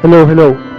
Hello, hello.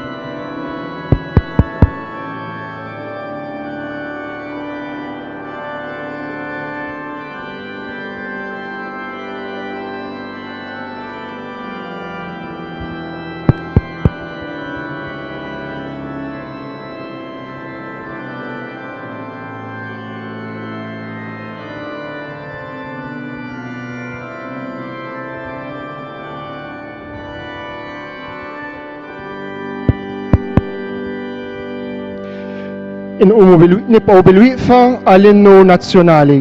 Inqumu bil nibqgħu bil-wieqfa għall-innu nazzjonali.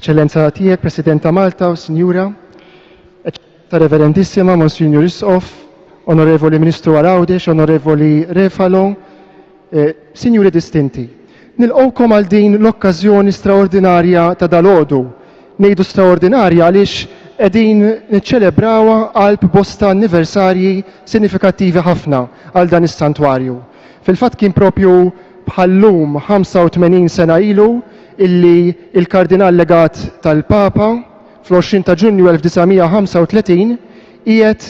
Eċċellenza tiegħek, President ta' Malta u Sinjura, Eċċellenza Reverendissima, Monsignor Isqof, Onorevoli Ministru għal Għawdex, Onorevoli Refalo, eh, Sinjuri distinti. Nilqgħukom għal din l-okkażjoni straordinarja ta' dalgħodu. Ngħidu straordinarja għaliex qegħdin niċċelebrawha qalb bosta anniversarji sinifikattivi ħafna għal dan is-santwarju. Fil-fatt kien propju bħal-lum 85 sena ilu illi il-Kardinal Legat tal-Papa fl-20 ta' Ġunju 1935 qiegħed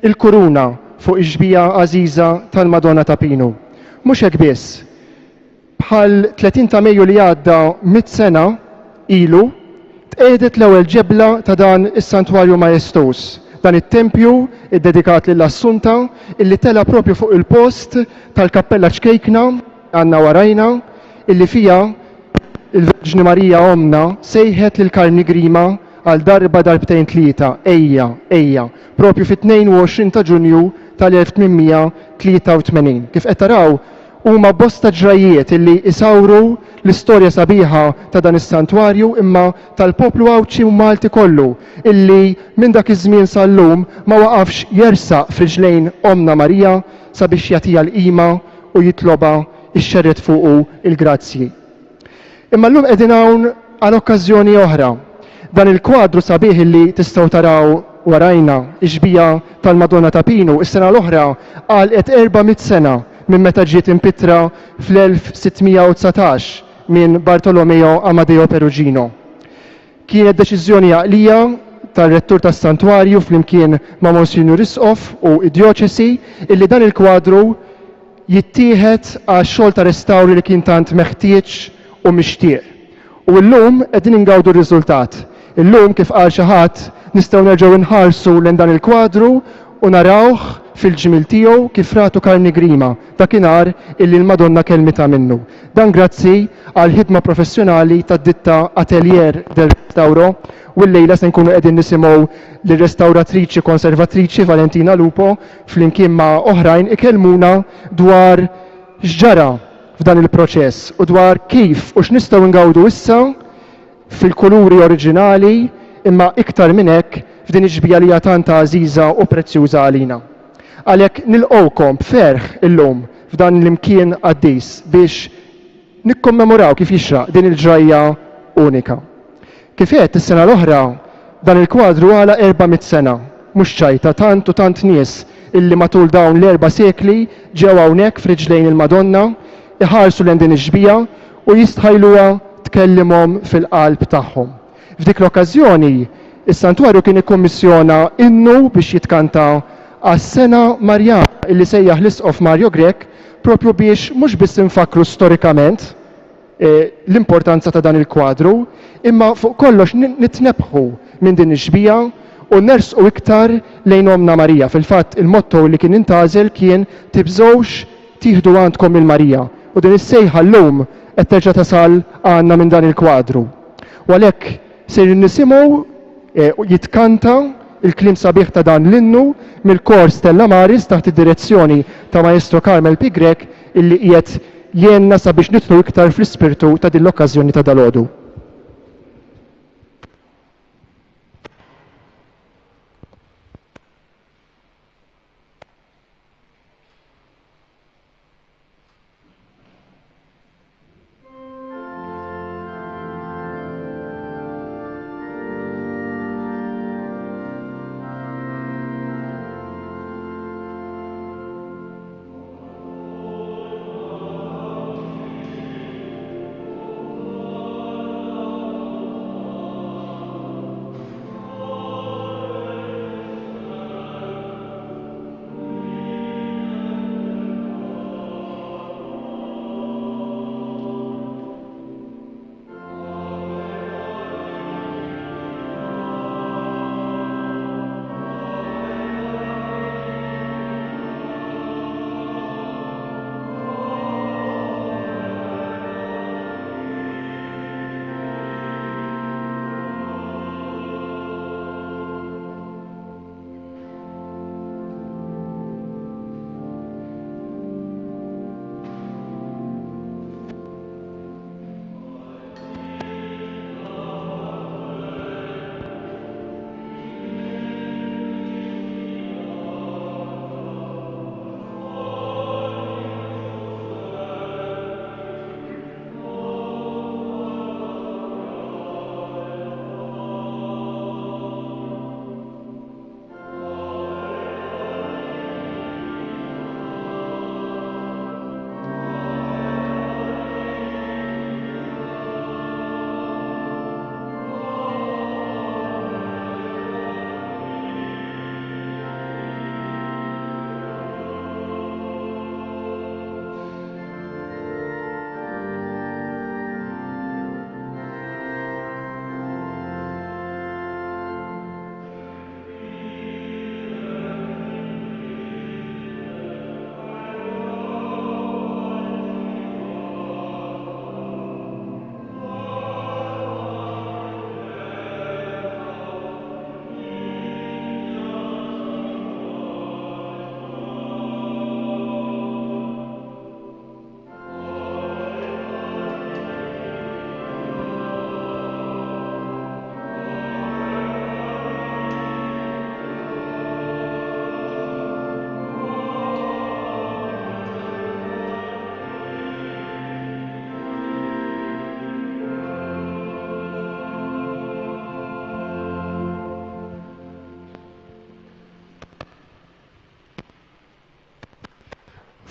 il-kuruna fuq ix-xbieha għażiża tal-Madonna ta' Pinu. Mhux hekk biss, bħal 30 ta' Mejju li għadda mitt sena ilu, tqiegħdet l-ewwel ġebla ta' dan is-santwarju majestuż, dan it-tempju ddedikat lill-Assunta illi tela' propju fuq il-post tal-kappella ċkejkna li għandna warajna illi fiha il-Verġni Marija Ommna sejħet lil Karmni Grima għal darba darbtejn tlieta, Ejja, ejja, propju fit-22 ta' Ġunju tal-1883. Kif qed taraw, huma bosta ġrajjiet illi jsawru l-istorja sabiħa ta' dan is-santwarju imma tal-poplu Għawdxi u Malti kollu illi minn dak iż-żmien sal-lum ma waqafx jersaq f'riġlejn Ommna Marija sabiex jagħtiha l-qima u jitlobha xxerred fuqu l-grazzji. Imma llum qegħdin hawn għal okkażjoni oħra. Dan il-kwadru sabiħ illi tistgħu taraw warajna, ix-xbieha tal-Madonna ta' Pinu, is-sena l-oħra għalqet 400 sena minn meta ġiet impittra fl-1619 minn Bartolomeo Amadeo Perugino. Kienet deċiżjoni għaqlija tar-Rettur tas-Santwarju flimkien ma' Monsinjur Isqof u d-Djoċesi illi dan il-kwadru jittieħed għax-xogħol ta' restawr li kien tant meħtieġ u mixtieq. U llum qegħdin ingawdu r-riżultat. Illum, kif qal xi ħadd, nistgħu nerġgħu nħarsu lejn dan il-kwadru u narawh fil-ġmiel tiegħu kif ratu Karmni Grima dakinhar illi l-Madonna kellmitha minnu. Dan grazzi għall-ħidma professjonali tad-ditta Atelier del Restauro u llejla se nkunu qegħdin nisimgħu lir-restawratriċi konservatriċi Valentina Lupo flimkien ma' oħrajn ikellmuna dwar x'ġara f'dan il-proċess u dwar kif u x'nistgħu ngawdu issa fil-kuluri oriġinali imma iktar minn hekk f'din ix-xbieha li hija tant għażiża u prezzjuża għalina. Għalhekk nilqgħukom b'ferħ illum f'dan l-imkien qaddis biex nikkommemoraw kif jixraq din il-ġrajja unika. Kif għedt is-sena l-oħra, dan il-kwadru għalaq 400 sena, mhux ċajta, tant u tant nies illi matul dawn l-erba' sekli ġew hawnhekk f'riġlejn il-Madonna, iħarsu lejn din ix-xbieha u jistħajluha tkellimhom fil-qalb tagħhom. F'dik l-okkażjoni, is-Santwarju kien ikkummissjona innu biex jitkanta għas-Sena Marjana illi sejjaħ l-Isqof Mario Grech propju biex mhux biss infakkru storikament l-importanza ta' dan il-kwadru, imma fuq kollox nitnebbħu minn din ix-xbieha u nersqu iktar lejn Ommna Marija. Fil-fatt il-motto li kien intgħażel kien Tibżgħux tieħdu għandkom lil Marija. U din is-sejħa llum qed terġa' tasal għandna minn dan il-kwadru. U għalhekk sejrin nisimgħu jitkanta il-kliem sabiħ ta' dan l-innu mill-kor Stella Maris taħt id-direzzjoni ta' Maestro Carmel P. Grech illi qiegħed jgħinna sabiex nidħlu iktar fl-ispirtu ta' din l-okkażjoni ta' dalgħodu.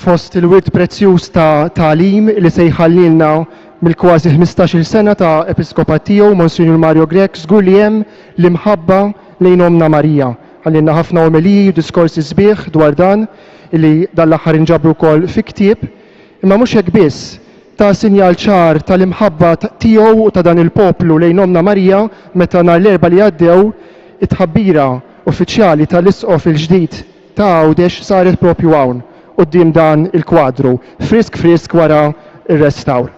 Fost il-wirt prezzjuż ta' tagħlim li se jħallilna mill-kważi 15-il sena ta' episkopat tiegħu, Monsinjur Mario Grech, żgur li hemm l-imħabba lejn Ommna Marija. Ħallielna ħafna omeliji u diskorsi sbieħ dwar dan, li dan l-aħħar inġabru wkoll fi ktieb. Imma mhux hekk biss, ta sinjal ċar tal-imħabba tiegħu u ta' dan il-poplu lejn Ommna Marija meta nhar l-Erbgħa li għaddew it-tħabbira uffiċjali tal-Isqof il-ġdid. ta' Għawdex saret propju hawn quddiem dan il-kwadru, frisk frisk wara r-restawr.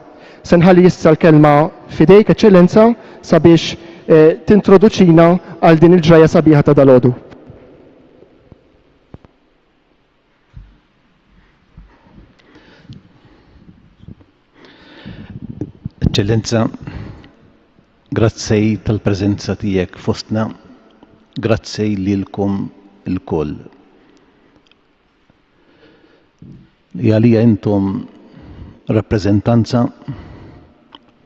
Se nħalli issa l-kelma f'idejk, Eċċellenza, sabiex tintroduċina għal din il-ġrajja sabiħa ta' dalgħodu. Eċċellenza, grazzi tal-preżenza tiegħek fostna, grazzi lilkom ilkoll. Li għalija intom rappreżentanza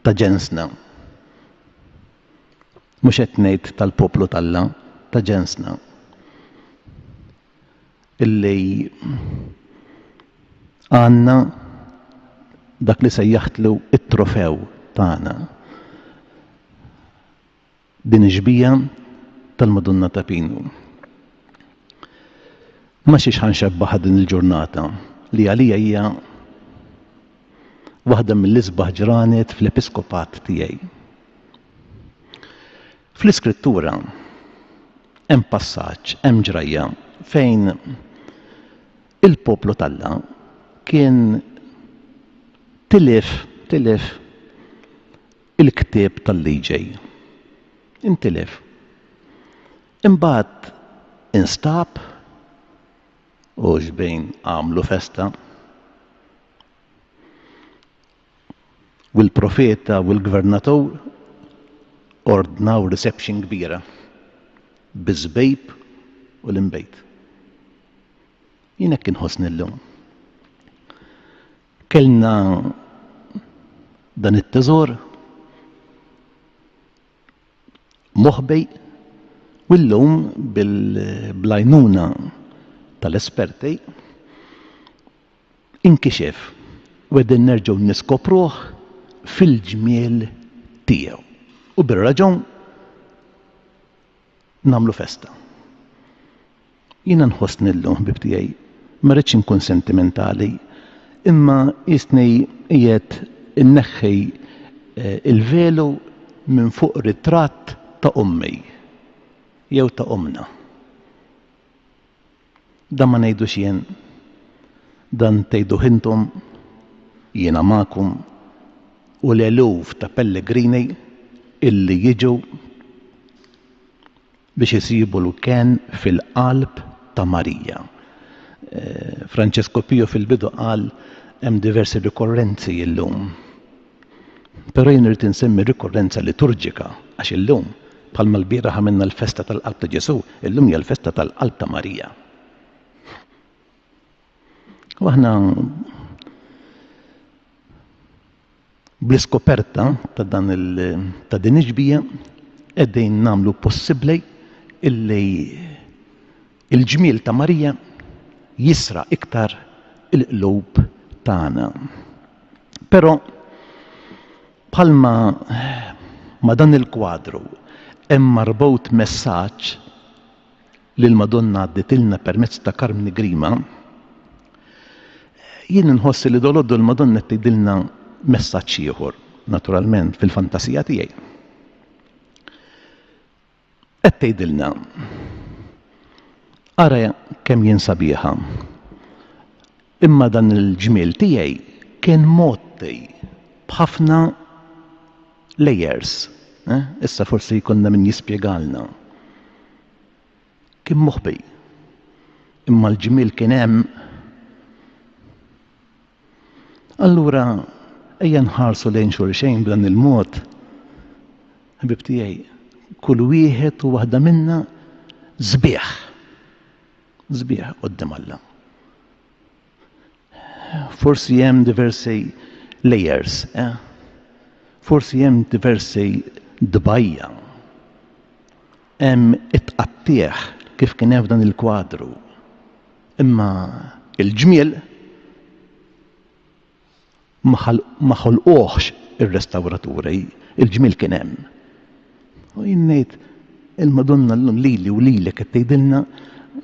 ta' ġensna. Mhux qed ngħid tal-poplu t'Alla, ta' ġensna. Illi għandna dak li sejjaħtlu it-trofew tagħna. Din ix-xbieha tal-Madonna ta' Pinu. Ma xiex ħa nxebbaħha din il-ġurnata li għalija hija waħda mill-isbaħ ġranet fl-episkopat tiegħi. Fl-Iskrittura hemm passaġġ, hemm ġrajja fejn il-poplu t'Alla kien tilef tilef il-ktieb tal-liġi. Intilef. Imbagħad instab u xbejn għamlu festa. U l-profeta u l-gvernatur ordnaw reception kbira biż-żbejb u l-inbejt. Jien hekk inħossni llum. Kellna dan it-teżor moħbi u llum bil-għajnuna tal-esperti inkixef u qegħdin nerġgħu niskopruh fil-ġmiel tiegħu. U bir-raġun nagħmlu festa. Jiena nħossni llum ħbieb tiegħi, ma rridx inkun sentimentali, imma jisni qiegħed inneħħi eh, il-velu minn fuq ritratt ta' ommi jew ta' omna. Dan ma ngħidux jien, dan tgħiduh intom, jiena magħkom u l-eluf ta' pellegrini illi jiġu biex isibu l-kenn fil-qalb ta' Marija. Eh, Francesco Pio fil-bidu qal hemm diversi rikorrenzi illum. Però jien irid insemmi rikorrenza liturġika għax illum bħalma l-bieraħ għamilna l-festa tal-qalb ta' Ġesù, illum hija l-festa tal-qalb ta' Marija. U aħna bl-iskoperta ta' dan il ta' din iġbija qegħdin nagħmlu possibbli illi il-ġmiel ta' Marija jisra iktar il-qlub tagħna. Però bħalma ma' dan il-kwadru hemm marbut messaġġ li l-Madonna għadditilna permezz ta' Karmni Grima, jien inħoss li doloddu l-Madonna qed tgħidilna messaġġ ieħor, naturalment fil-fantasija tiegħi. Qed tgħidilna, ara kemm jien sabiħa. Imma dan il-ġmiel tiegħi kien mgħotti b'ħafna layers. Eh? Issa forsi jkollna min jispjegalna. Kien moħbi. Imma l-ġmiel kien hemm. Allura ejja nħarsu lejn xulxejn b'dan il-mod. Ħbib tiegħi, kull wieħed u waħda minna sbieħ. Sbieħ quddiem Alla. Forsi hemm diversi layers, eh? Forsi hemm diversi dbajja. Hemm it-tqattigħ kif kien hemm f'dan il-kwadru. Imma il-ġmiel ma ħolquhx ir-restawraturi, il-ġmiel kien hemm. U jien ngħid il-Madonna llum lili u lilek qed tgħidilna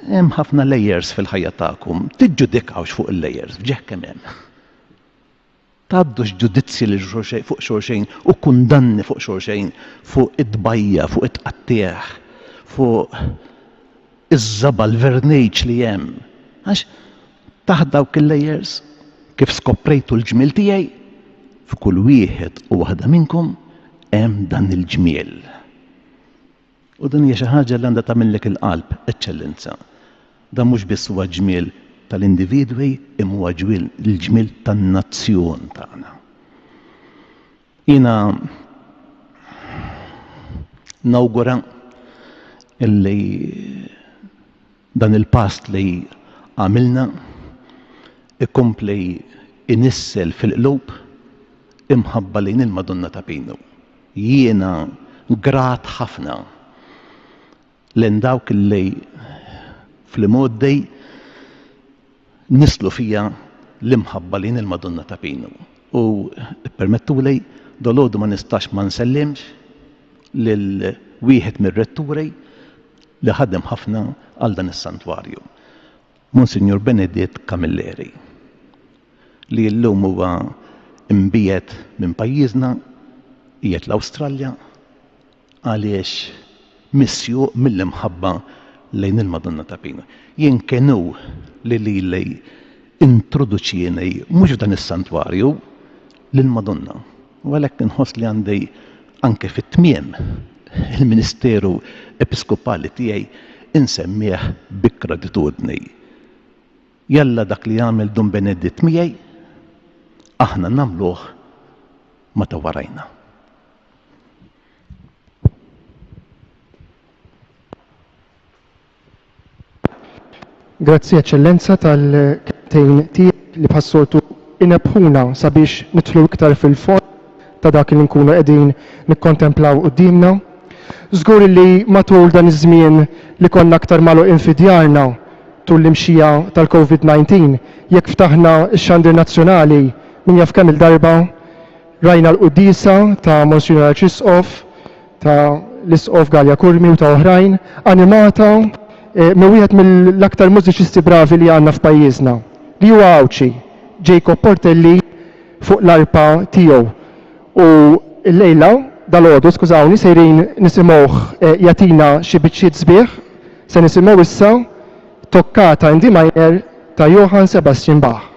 hemm ħafna layers fil-ħajja tagħkom, tiġġudikawx fuq il-layers, f'ġieħ kemm hemm. Tgħaddux ġudizzji lil fuq xulxejn u kundanni fuq xulxejn fuq it-tbajja, fuq it-tqattigħ, fuq Iż-żaba' l-verniċ li hemm. Għax taħt dawk il-layers, kif skoprejtu l-ġmiel tiegħi, f'kull wieħed u waħda minnkom hemm dan il-ġmiel. U din hija xi ħaġa li għandha tagħmillek il-qalb, Eċċellenza. Dan mhux biss huwa ġmiel tal-individwi imma huwa l-ġmiel tan-nazzjon tagħna. Jiena nawgura illi dan il-pass li għamilna ikompli inissel fil-qlub imħabba lejn il-Madonna ta' Pinu. Jiena grat ħafna lejn dawk li fl-imgħoddi nisslu fija l-imħabba lejn il-Madonna ta' Pinu. U ppermettuli, dalgħodu ma nistax ma nsellimx lil wieħed mir-retturi li ħadem ħafna għal dan is-santwarju, Monsinjur Beneditt Camilleri, li llum huwa mbiegħed minn pajjiżna, qiegħed l-Awstralja, Għaliex misjuq mill-imħabba lejn il-Madonna ta' Pinu. Jien kien hu li lili introduċieni mhux f'dan is-santwarju, lill-Madonna. U għalhekk inħoss li għandi anke fit-tmiem il-ministeru episkopali tiegħi insemmih bi gratitudni. Jalla dak li għamel Dun Beneditt miegħi, aħna nagħmluh ma' ta' warajna. Grazzi Eċċellenza tal-kelmtejn tiegħek li bħas-soltu inebbħuna sabiex nidħlu iktar fil-fond ta' dak li nkunu qegħdin nikkontemplaw quddiemna. Żgur li matul dan iż-żmien li konna aktar magħluqin fi djarna tul l-imxija tal-Covid-19, jekk ftaħna x-xandir nazzjonali min jaf kemm-il darba Rajna l-quddiesa ta' Monsinjur Arċisqof, ta' l-Isqof Galea Curmi u ta' oħrajn, animata minn wieħed mill-aktar mużiċisti bravi li għandna f'pajjiżna, li huwa Għawdxi, Jacob Portelli fuq l-arpa tiegħu. U llejla, dalgħodu, skużawni, sejrin nisimgħuh jagħtina xi biċċiet sbieħ. Se nisimgħu issa Toccata in D minor ta' Johann Sebastian Bach.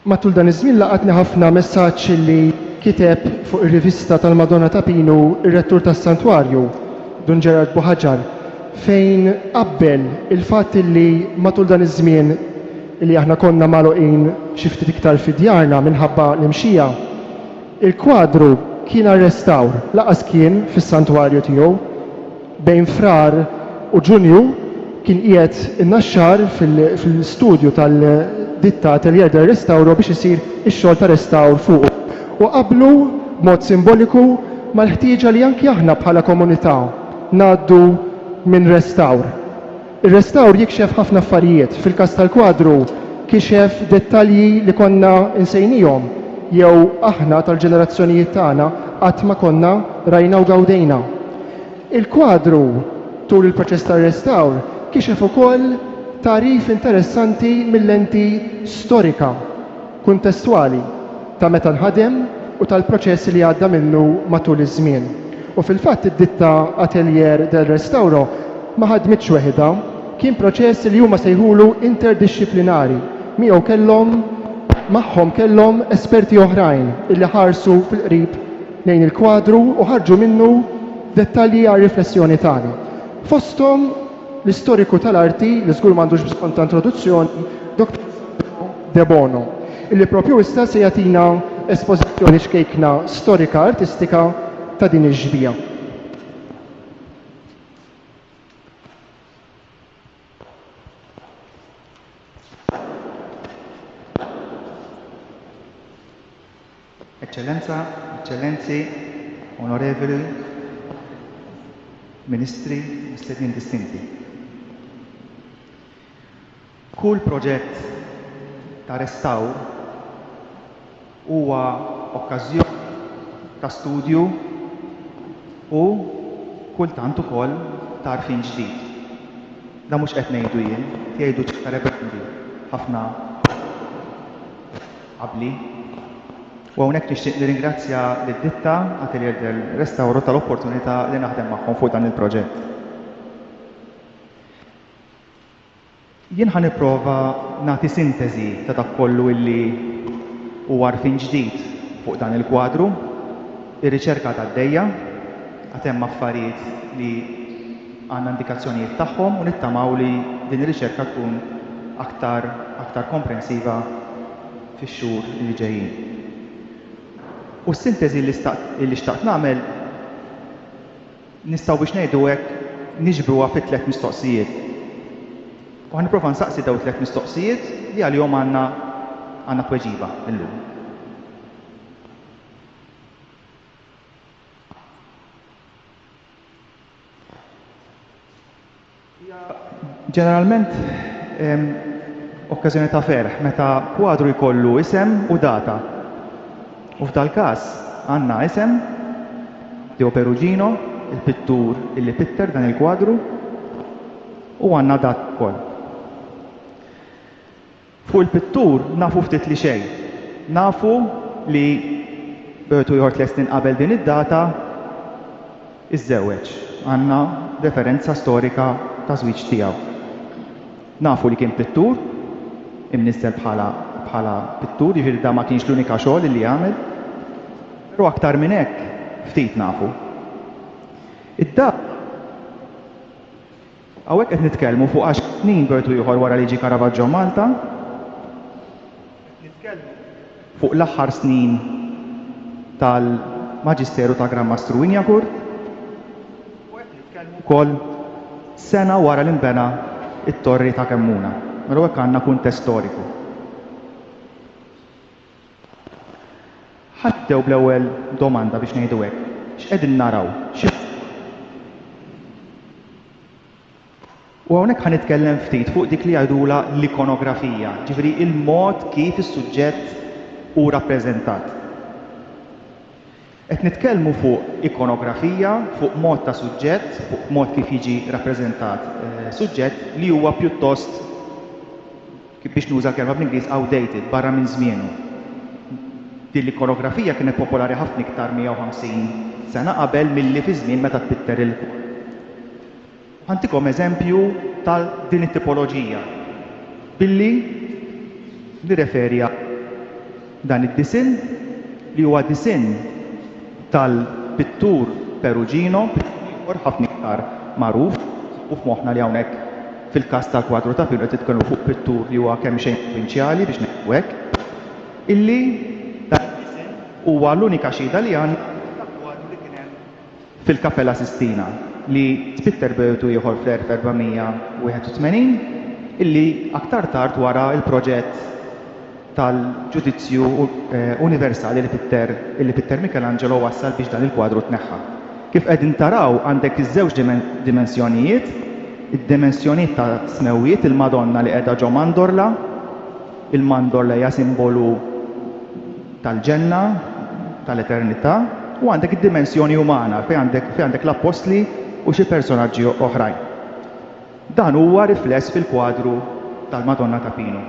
Matul dan iż-żmien laqatni ħafna messaġġ li kiteb fuq ir-rivista tal-Madonna ta' Pinu r-Rettur tas-Santwarju, Dun Gerard Buhaġar, fejn qabbel il-fatt li matul dan iż-żmien li aħna konna magħluqin xi ftit iktar fi djarna minħabba l-imxija, il-kwadru kien għar-restawr, lanqas kien fis-santwarju tiegħu. Bejn Frar u Ġunju kien qiegħed in-Naxxar fil-studju tal-ditta Atelier del Restauro biex isir ix-xogħol ta' restawr fuqu u qablu b'mod simboliku mal-ħtieġa li anki aħna bħala komunità ngħaddu minn restawr. Ir-restawr jikxef ħafna affarijiet. Fil-każ tal-kwadru kixef dettalji li konna nsejnihom jew aħna tal-ġenerazzjonijiet tagħna qatt ma konna rajna u gawdejna. Il-kwadru, tul il-proċess tar-restawr, kixef ukoll tagħrif interessanti mil-lenti storika, kuntestwali, ta' meta nħadem u tal-proċess li għadda minnu matul iż-żmien. U fil-fatt id-ditta Atelier del Restauro ma ħadmitx weħidha, kien proċess li huma sejħulu interdixxiplinari, miegħu kellhom magħhom kellhom esperti oħrajn illi ħarsu fil-qrib lejn il-kwadru u ħarġu minnu dettalji għar-riflessjoni tagħna. Fosthom l-istoriku tal-arti li żgur m'għandux bżonn ta' introduzzjoni, Dr. Sandro De Bono, illi propju issa se jagħtina espożizzjoni ċkejkna storika artistika ta' din ix-xbieha. Eċċellenza, Eċċellenzi, Onorevoli, Ministri, mistednin distinti. Kull proġett ta' restawr huwa okkażjoni ta' studju u kultant ukoll ta' għarfien ġdid. Dan mhux qed ngħidu jien, qed jgħidu ċerta reverendi ħafna qabli. U hawnhekk nixtieq nirringrazzja lid-ditta Atelier del Restauro tal-opportunità li naħdem magħhom fuq dan il-proġett. Jien ħa nipprova nagħti sinteżi ta' dak kollu illi hu għarfien ġdid fuq dan il-kwadru. Ir-riċerka għadha għaddejja, għad hemm affarijiet li għandna indikazzjonijiet tagħhom u nittamaw li din ir-riċerka tkun aktar aktar komprensiva fix-xhur li ġejjin. U s-sinteżi li xtaqt nagħmel Nistgħu biex ngħidu hekk niġbruha fi tlett mistoqsijiet. U ħa nipprova nsaqsi dawn it-tlett mistoqsijiet li għalihom għandna għandna tweġiba illum. Hija ġeneralment okkażjoni ta' ferħ meta kwadru jkollu isem u data. U f'dal-każ għandna isem, Matteo Perugino, il-pittur illi pitter dan il-kwadru, u għandna data wkoll. Fuq il-pittur nafu ftit li xejn. Nafu li b'wieħed u ieħor tlett snin qabel din id-data iżżewweġ. Għandna referenza storika ta' żwieġ tiegħu. Nafu li kien pittur, imniżżel bħala bħala pittur, jiġifieri dan ma kienx l-unika xogħol li għamel. Però aktar minn hekk ftit nafu. Id-data Hawnhekk qed nitkellmu fuq għaxar snin b'wieħed u ieħor wara li ġie Caravaggio Malta. Qed nitkellmu fuq l-aħħar snin tal-Maġisteru ta' Gran Mastru Wignacourt u qed nitkellmu wkoll sena wara li nbena t-Torri ta' Kemmuna. Mela hawnhekk għandna kuntest storiku. Ħa nibdew bl-ewwel domanda biex ngħidu hekk. X'qegħdin naraw? X'inhu U hawnhekk ħa nitkellem ftit fuq dik li jgħidulha l-ikonografija, ġifieri il-mod kif is-suġġett hu rappreżentat. Qed nitkellmu fuq ikonografija, fuq mod ta' suġġett, fuq mod kif jiġi rappreżentat eh, suġġett li huwa pjuttost biex nuża l-kelma bl-Ingliż outdated, barra minn żmienu. Din l-ikonografija kienet popolari ħafna iktar 150 sena qabel milli fi żmien meta tpitter il Ħa ntikom eżempju ta' din it-tipoloġija billi nirreferi għal. dan id-disinn li huwa disinn tal-pittur Perugino, pittur ieħor ħafna iktar magħruf, u f'moħħna li hawnhekk fil-każ tal-kwadru ta' Pinu qed nitkellmu fuq pittur li huwa kemxejn provinċjali biex ngħidu hekk, illi dan id-disinn huwa l-unika xhieda li għandna ta' kwadru li kien hemm fil-Kappella Sistina li tpitter b'ewtu ieħor fl-1481 illi aktar tard wara l-proġett tal-Ġudizzju Universali li pitter illi pitter Michelangelo wassal biex dan il-kwadru tneħħa. Kif qegħdin taraw għandek iż-żewġ dimensjonijiet, id-dimensjonijiet ta' smewwiet il-Madonna li qiegħda ġo mandorla, il-mandorla hija simbolu tal-ġenna, tal-eternità, u għandek id-dimensjoni umana fejn għandek fejn għandek l-appostli u xi personaġġi oħrajn. Dan huwa rifless fil-kwadru tal-Madonna ta' Pinu.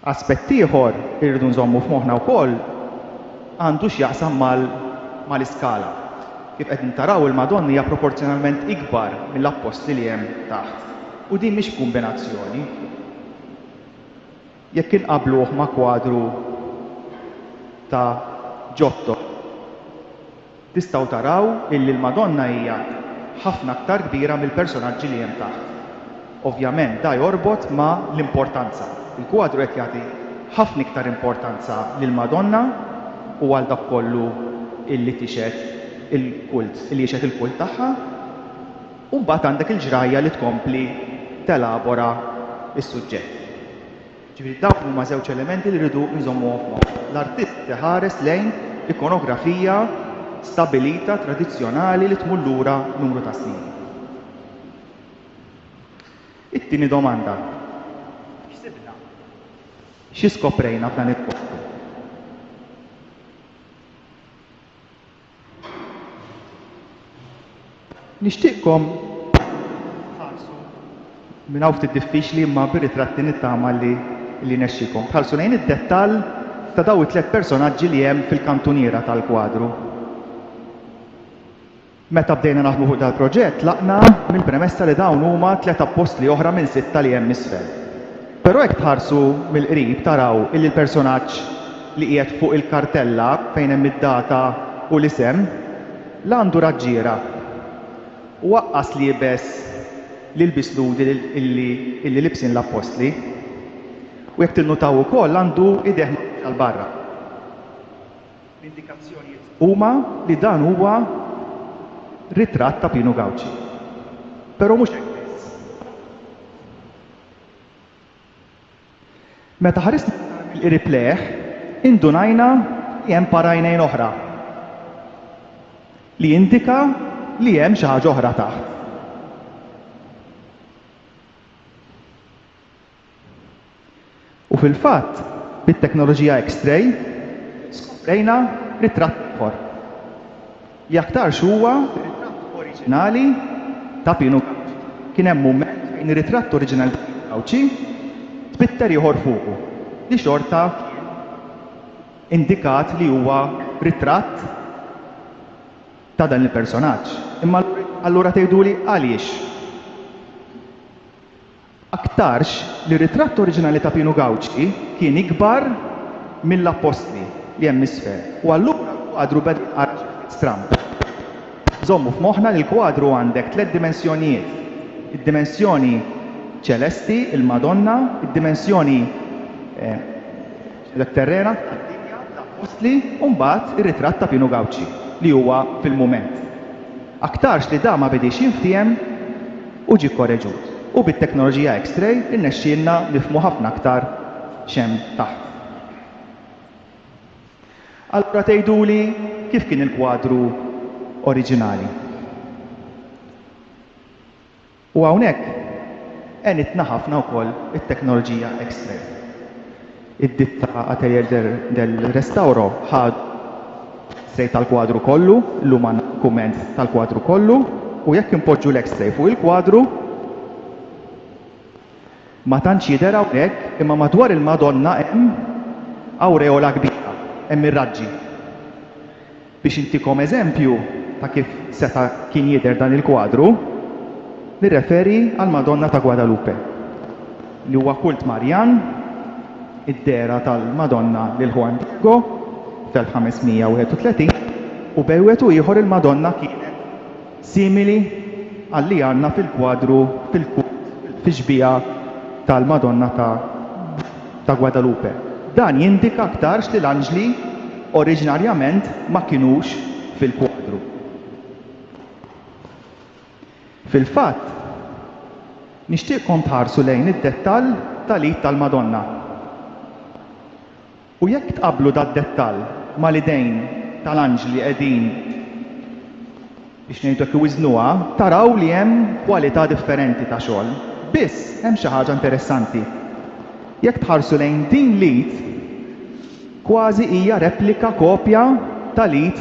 Aspett ieħor li rridu nżommu f'moħħna wkoll għandu x'jaqsam mal mal-iskala. Kif qegħdin taraw il-Madonna hija proporzjonalment ikbar mill-appostli li hemm taħt. U din mhix kumbinazzjoni. Jekk inqabbluh ma' kwadru ta' Giotto, tistgħu taraw illi l-Madonna hija ħafna aktar kbira mill-personaġġi li hemm taħt. Ovvjament da jorbot ma' l-importanza. Il-kwadru qed jagħti ħafna iktar importanza lill-Madonna u għal dak kollu illi tixhed il-kult, illi jixhed il-kult tagħha. U mbagħad għandek il-ġrajja li tkompli telabora s-suġġett. Ġifieri dawn huma żewġ elementi li rridu nżommuhom f'moħħna. L-artist iħares lejn ikonografija stabilita, tradizzjonali li tmur lura numru ta' snin. It-tieni domanda. X'sibna? Xi skoprejna f'dan il-kwadru? Nixtieqkom tħarsu minn hawn ftit diffiċli imma bir-ritratti nittama li li nexxikom. Tħarsu lejn id-dettall ta' daw it-tliet personaġġi li hemm fil-kantuniera tal-kwadru. Meta bdejna naħdmu fuq dal-proġett tlaqna mill-premessa li dawn huma tliet appostli oħra minn sitta li hemm isfel. Però jekk tħarsu mill-qrib taraw illi l-personaġġ li qiegħed fuq il-kartella fejn hemm id-data u l-isem, la għandu raġġiera u aqqas liebes l-ilbies lhudi illi illi libsin l-appostli. U jekk tinnutaw ukoll għandu idejh maqbuġa 'l barra. L-indikazzjonijiet huma li dan huwa ritratt ta' Pinu Gauci. Però mhux hekk biss. Meta ħarisna aktar mill-qrib lejh, indunajna li hemm par għajnejn oħra, li jindika li hemm xi ħaġa oħra taħt. U fil-fatt, bit-teknoloġija X-ray, skoprejna ritratt ieħor, li aktarx huwa r-ritratt oriġinali ta' Pinu Gauci. Kien hemm mument fejn ir-ritratt oriġinali ta' Pinu Gauci tpitter ieħor fuqu, li xorta kien indikat li huwa ritratt ta' dan il-personaġġ. Imma allura tgħiduli għaliex? Aktarx li r-ritratt oriġinali ta' Pinu Gauci kien ikbar mill-appostli li hemm isfel u allura l-kwadru beda jinqara xi ftit stramb. Żommu f'moħħna li l-kwadru għandek tlett dimensjonijiet, id-dimensjoni ċelesti, il-Madonna, id-dimensjoni terrena, tad-dinja, l-appostli, u mbagħad ir-ritratt ta' Pinu Gauci li huwa fil-mument. Aktarx li dan ma bediex jinftiehem u ġie kkoreġut. U bit-teknoloġija X-ray irnexxielna nifhmu ħafna aktar x'hemm taħt. Allura tgħiduli kif kien il-kwadru oriġinali? U hawnhekk għenitna ħafna wkoll it-teknoloġija X-ray. Id-ditta Atelier del Restauro ħadu X-ray tal-kwadru kollu, illum għandna dokument tal-kwadru kollu, u jekk inpoġġu l-X-ray fuq il-kwadru, ma tantx jidher hawnhekk imma madwar il-Madonna hemm awreola kbira, hemm ir-raġġi. Biex intikom eżempju ta' kif seta' kien jidher dan il-kwadru, nirreferi għall-Madonna ta' Guadalupe, li huwa kult Marjan. id-dehra tal-Madonna lil Juan Diego fl-1531 u bejn wieħed u ieħor il-Madonna kienet simili għal li għandna fil-kwadru fix-xbieha tal-Madonna ta' ta' Guadalupe. Dan jindika aktarx li l-anġli oriġinarjament ma kinux fil-kwadru. Fil-fatt, nixtieqkom tħarsu lejn id-dettall tal-id tal-Madonna. U jekk tqabblu dad-dettall mal-idejn tal-anġli li qegħdin, biex ngħidu hekk, iwiżnuha, taraw li hemm kwalità differenti ta' xogħol. Biss, hemm xi ħaġa interessanti. Jekk tħarsu lejn din l-id, kważi hija replika, kopja tal-id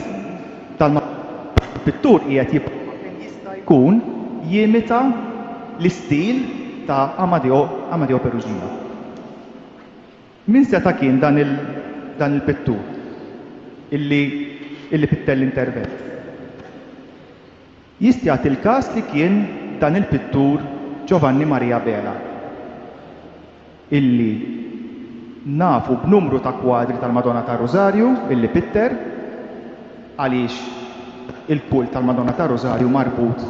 tal-Madonna. Il-pittur qiegħed jipprova kemm jista' jkun jimita l-istil ta' Amadeo, Amadeo Perugino. Min seta' kien dan il dan il-pittur illi illi pitter l-intervent? Jista' jagħti l-każ li kien dan il-pittur Giovanni Maria Bela illi nafu b'numru ta' kwadri tal-Madonna tar-Rużarju illi pitter għaliex il-kult tal-Madonna tar-Rużarju marbut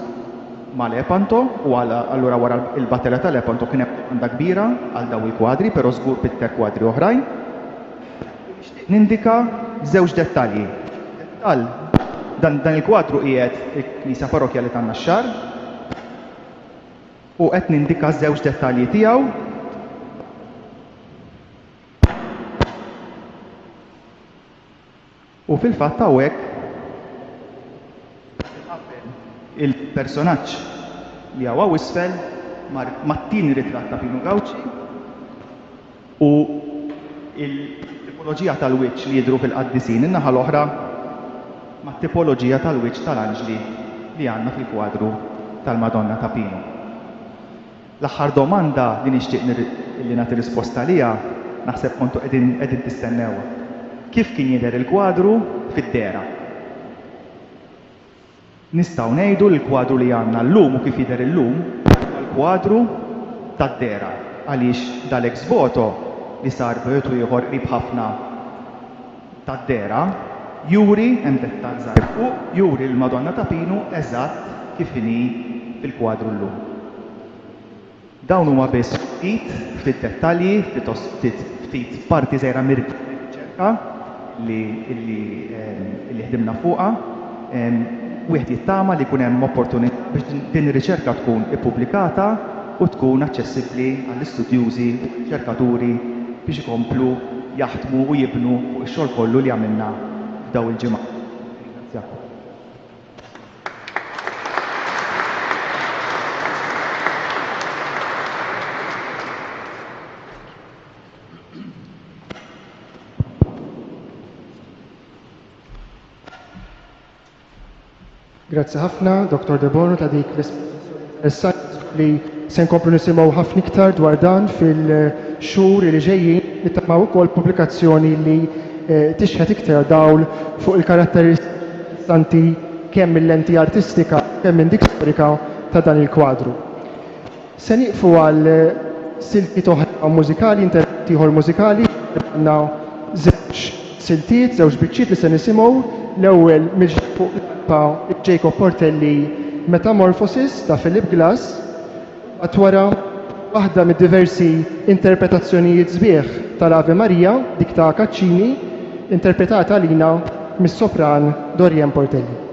ma' Lepanto u allura wara l-battalja ta' Lepanto kien hemm domanda kbira għal dawn il-kwadri, però żgur pitter kwadri oħrajn. U nixtieq nindika żewġ dettalji. Dettall, dan, dan il-kwadru qiegħed il-Knisja Parrokkjali tan-Naxxar u qed nindika żewġ dettalji tiegħu. U fil-fatt hawnhekk inqabbel il-personaġġ li hawn hawn isfel mat-tieni ritratt ta' Pinu Gauci u il-tipoloġija tal-wiċċ li jidhru fil-qaddisin in-naħa l-oħra mat-tipoloġija tal-wiċċ tal-anġli li għandna fil-kwadru tal-Madonna ta' Pinu. L-aħħar domanda li nixtieq li nagħti risposta għaliha, naħseb kontu qegħdin qegħdin tistennewha. Kif kien jidher il-kwadru fid-dehra? Nistgħu ngħidu li l-kwadru li għandna llum u kif jidher illum huwa l-kwadru tad-dehra għaliex dal-ex voto li sar b'wieħed u ieħor qrib ħafna tad-dehra juri, hemm dettall żgħir fuq, juri l-Madonna ta' Pinu eżatt kif inhi fil-kwadru llum. Dawn huma biss ftit, ftit dettalji, ftit ftit parti żgħira mir-riċerka li li li ħdimna fuqha. Wieħed jittama li jkun hemm opportunità biex din ir-riċerka tkun ippubblikata u tkun aċċessibbli għall-istudjużi u r-riċerkaturi biex ikomplu jaħdmu u jibnu fuq ix-xogħol kollu li għamilna f'dawn il-ġimgħat. Nirringrazzjakom. Grazzi ħafna, Dr. Debono, ta' dik l-espożizzjoni interessanti li se nkomplu nisimgħu ħafna iktar dwar dan fil-xhur li ġejjin nittamaw ukoll pubblikazzjoni li eh, tixħet iktar dawl fuq il-karatteristiċi kemm mill-lenti artistika kemm minn dik storika ta' dan il-kwadru. Se nieqfu għal siltiet oħra mużikali, intervent ieħor mużikali, għandna żewġ siltiet, żewġ biċċiet li se nisimgħu. L-ewwel mill-ġdid fuq l-arpa Jacob Portelli Metamorphosis ta' Philip Glass, mbagħad wara waħda mid-diversi interpretazzjonijiet sbieħ tal-Ave Maria, dik ta' Caccini, interpretata għalina mis-sopran Dorianne Portelli.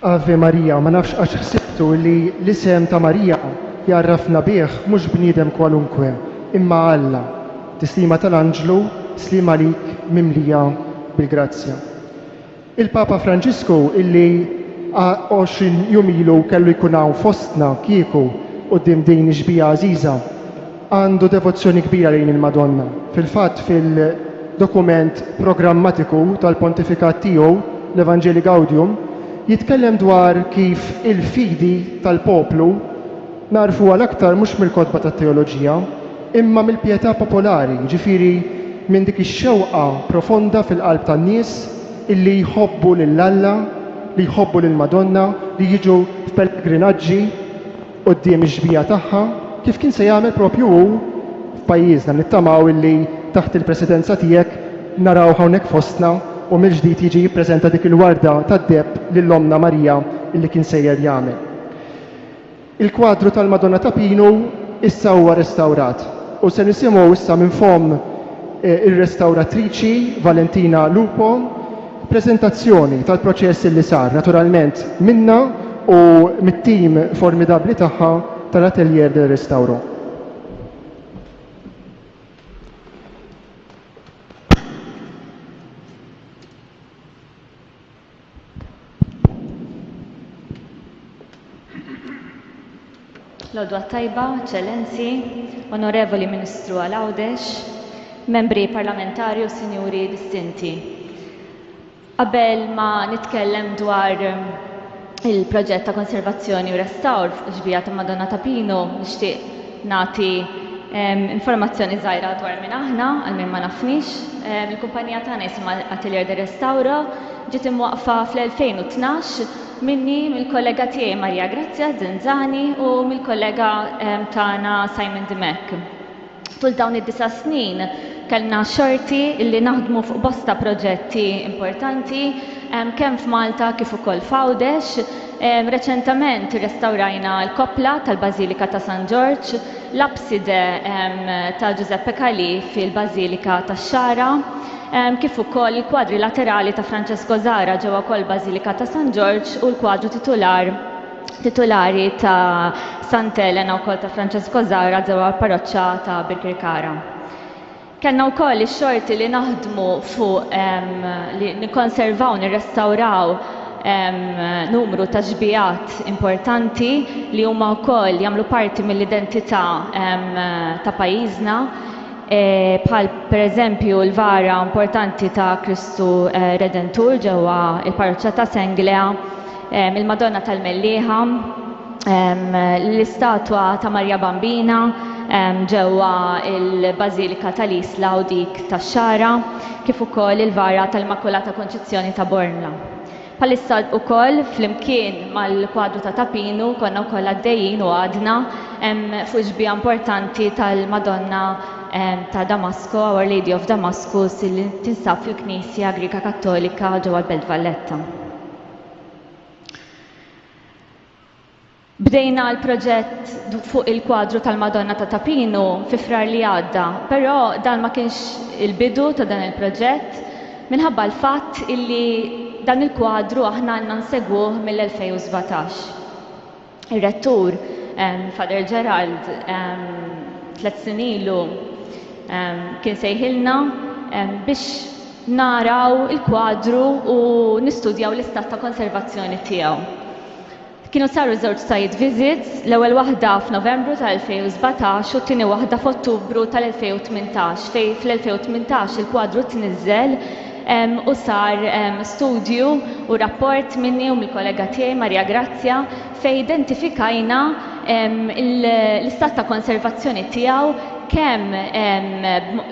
Ave Maria, ma nafx għax ħsibtu li l-isem ta' Marija jgħarrafna bih mhux bniedem kwalunkwe, imma Alla. Tislima tal-anġlu, sliem għalik mimlija bil-grazzja. Il-Papa Franġisku illi 20 jum ilu kellu jkun hawn fostna kieku quddiem din ix-xbieha għażiża, għandu devozzjoni kbira lejn il-Madonna. Fil-fatt fil-dokument programmatiku tal-pontifikat tiegħu, l-Evangelii Gaudium, jitkellem dwar kif il-fidi tal-poplu nagħrfuha l-aktar mhux mill-kotba tat-teoloġija, imma mill-pjetà popolari, jiġifieri minn dik ix-xewqa profonda fil-qalb tan-nies illi jħobbu lil Alla, li jħobbu lill-Madonna, li jiġu f'pellegrinaġġi quddiem ix-xbieha tagħha, kif kien se jagħmel propju hu f'pajjiżna. Nittamaw illi taħt il-presidenza tiegħek narawh hawnhekk fostna u mill-ġdid jiġi jippreżenta dik il-warda tad-deheb lil Ommna Marija illi kien sejjer jagħmel. Il-kwadru tal-Madonna ta' Pinu issa huwa restawrat u se nisimgħu issa minn fomm ir-restawratriċi Valentina Lupo preżentazzjoni tal-proċess li sar, naturalment minnha u mit-tim formidabbli tagħha tal-Atelier del Restauro. L-għodwa t-tajba, Eċċellenzi, Onorevoli Ministru għal Għawdex, Membri Parlamentari u Sinjuri Distinti. Qabel ma nitkellem dwar il-proġett ta' konservazzjoni u restawr fuq ix-xbieha ta' Madonna ta' Pinu, nixtieq nagħti informazzjoni żgħira dwar min aħna, għal min ma nafnix. Il-kumpanija tagħna jisimha Atelier de Restauro, ġiet imwaqqfa fl-2012 minni, mill-kollega tiegħi Maria Grazia Zinzani u mill-kollega tagħna Simon Dimech. Tul dawn id-disa' snin kellna x-xorti li naħdmu fuq bosta proġetti importanti kemm f'Malta kif ukoll f'Għawdex. Reċentament irrestawrajna l-koppla tal-Bażilika ta' San Ġorġ, l-apside ta' Giuseppe Calì fil-Bażilika tax-Xagħra, kif ukoll il-kwadri laterali ta' Francesco Zara ġewwa wkoll il-Bażilika ta' San Ġorġ u l-kwadru titular titulari ta' Sant'Elena wkoll ta' Francesco Zara ġewwa l-parroċċa ta' Birkirkara. Kellna wkoll ix-xorti li naħdmu fuq li nikkonservaw, nirrestawraw numru ta' xbigħat importanti li huma wkoll jagħmlu parti mill-identità ta' pajjiżna, bħal pereżempju l-vara importanti ta' Kristu Redentur ġewwa l-parroċċa ta' Senglea, il-Madonna tal-Mellieħa, l-istatwa ta' Marja Bambina ġewwa l-Bażilika tal-Isla u dik tax-Xagħra, kif ukoll il-vara tal-Immakulata Kunċizzjoni ta' Bormla. Bħalissa wkoll flimkien mal-kwadru ta' Ta' Pinu konna wkoll għaddejjin u għadna fuq xbieha importanti tal-Madonna ta' Damasko, Our Lady of Damascus, li tinsab fil-Knisja Griega Kattolika ġewwa l-Belt Valletta. Bdejna l-proġett fuq il-kwadru tal-Madonna ta' Ta' Pinu fi Frar li għadda, però dan ma kienx il-bidu ta' dan il-proġett minħabba l-fatt illi dan il-kwadru aħna għandna nsegwuh mill-2017. Ir-rettur, Father Gerald, tlett snin ilu kien sejħilna biex naraw il-kwadru u nistudjaw l-istat ta' konservazzjoni tiegħu. Kienu saru żewġ site visits, l-ewwel waħda f'Novembru tal-2017 u t-tieni waħda f'Ottubru tal-2018 fejn fl-2018 il-kwadru tniżżel u sar studju u rapport minni u mill-kollega tiegħi Maria Grazia fejn identifikajna l-istat ta' konservazzjoni tiegħu kemm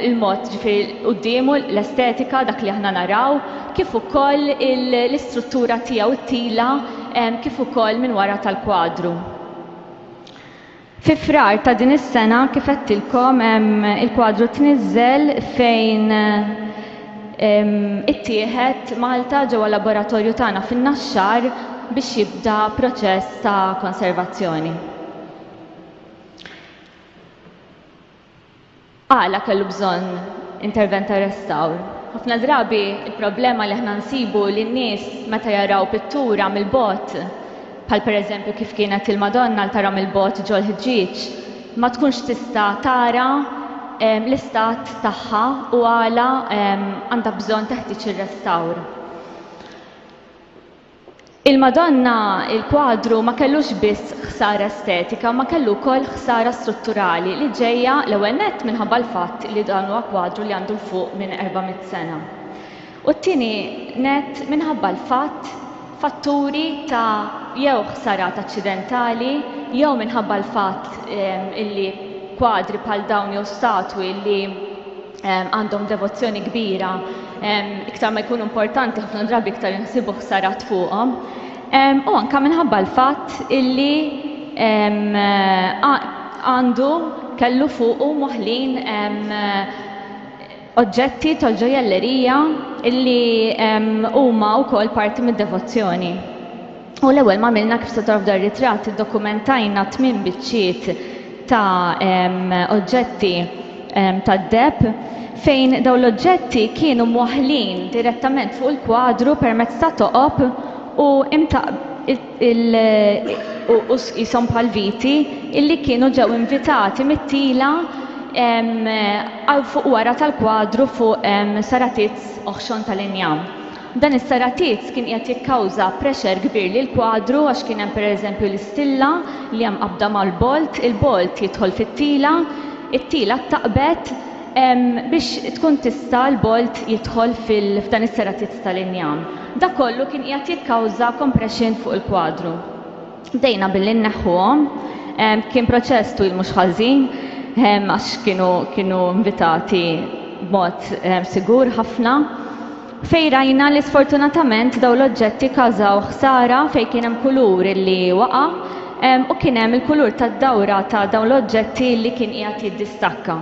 il-mod ġifieri quddiemu l-estetika dak li aħna naraw kif ukoll l-istruttura tiegħu t-tila kif ukoll minn wara tal-kwadru. Fi Frar ta' din is-sena kif għedtilkom il-kwadru tniżżel fejn ittieħed Malta ġewwa laboratorju tagħna fin-Naxxar biex jibda proċess ta' konservazzjoni. Għala kellu bżonn intervent ta' restawr? Ħafna drabi il-problema li aħna nsibu li n-nies meta jaraw pittura mill-bogħod, bħal pereżempju kif kienet il-Madonna li tara mill-bogħod ġol-ħġieġ, ma tkunx tista' tara l-istat tagħha u għala għandha bżonn teħtieġ ir-restawr. Il-Madonna, il-kwadru ma kellux biss ħsara estetika, ma kellu wkoll ħsara strutturali li ġejja l-ewwel nett minħabba l-fatt li dan huwa kwadru li għandu 'l fuq minn 400 sena. U t-tieni nett minħabba l-fatt fatturi ta' jew ħsarat aċċidentali jew minħabba l-fatt illi kwadri bħal dawn jew statwi li għandhom devozzjoni kbira, iktar ma jkunu importanti ħafna drabi iktar insibu ħsarat fuqhom. U anka minħabba l-fatt illi għandu kellu fuqu moħlin oġġetti tal-ġojellerija illi huma wkoll parti mid-devozzjoni. U l-ewwel ma għamilna kif se taraw f'dan ir-ritratt iddokumentajna tmien biċċiet ta' oġġetti tad-deheb fejn dawn l-oġġetti kienu mwaħħlin direttament fuq il-kwadru permezz ta' toqob u u qishom bħal viti illi kienu ġew invitati mit-tila għal fuq wara tal-kwadru fuq saratizz oħxon tal-injam. Dan is-saratizz kien qiegħed jikkawża pressure kbir lill-kwadru għax kien hemm pereżempju l-istilla li hemm qabda mal-bolt, il-bolt jidħol fit-tila, it-tila ttaqbet biex tkun tista' l-bolt jidħol f'dan is-saratizz tal-injam. Dak kollu kien qiegħed jikkawża compression fuq il-kwadru. Bdejna billi nneħħuhom. Kien proċess twil mhux ħażin għax kienu kienu invitati b'mod sigur ħafna. Fejn rajna li sfortunatament dawn l-oġġetti kkażaw ħsara fejn kien hemm kulur li waqa' u kien hemm il-kulur tad-dawra ta' dawn l-oġġetti li kien qiegħed jiddistakka.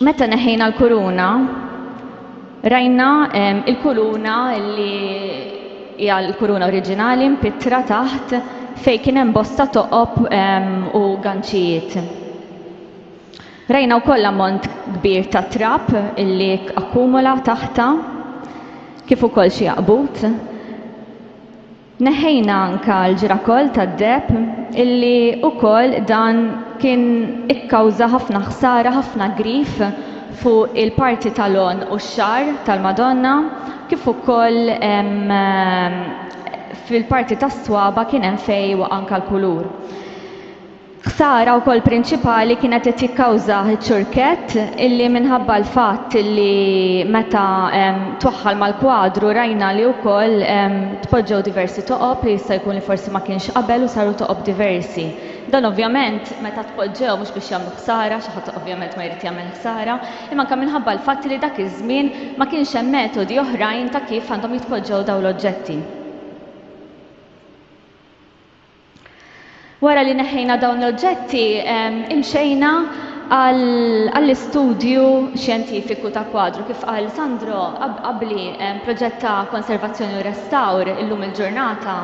Meta neħħejna l-kuruna, rajna il-kuruna li hija l-kuruna oriġinali mpittra taħt fejn kien hemm bosta toqob u ganċijiet. Rajna wkoll ammont kbir ta' trab illi akkumula taħtha, kif ukoll xi għaqbut. Neħħejna anka l-ġrakoll tad-deheb illi wkoll dan kien ikkawża ħafna ħsara, ħafna grif fuq il-parti tal-għonq u x-xagħar tal-Madonna, kif ukoll fil-parti tas-swaba' kien hemm fejn waqa' anka l-kulur. Ħsara wkoll prinċipali kienet qed jikkawżah iċ-ċurkett illi minħabba l-fatt illi meta twaħħal mal-kwadru rajna li wkoll tpoġġew diversi toqob li jista' jkun li forsi ma kienx qabel u saru toqob diversi. Dan ovvjament meta tpoġġew mhux biex jagħmlu ħsara, xi ħadd ovvjament ma jrid jagħmel ħsara, imma anke minħabba l-fatt li dak iż-żmien ma kienx hemm metodi oħrajn ta' kif għandhom jitpoġġew dawn l-oġġetti. Wara li neħħejna dawn l-oġġetti, imxejna għall-istudju xjentifiku ta' kwadru. Kif qal Sandro qabli, proġett ta' konservazzjoni u restawr illum il-ġurnata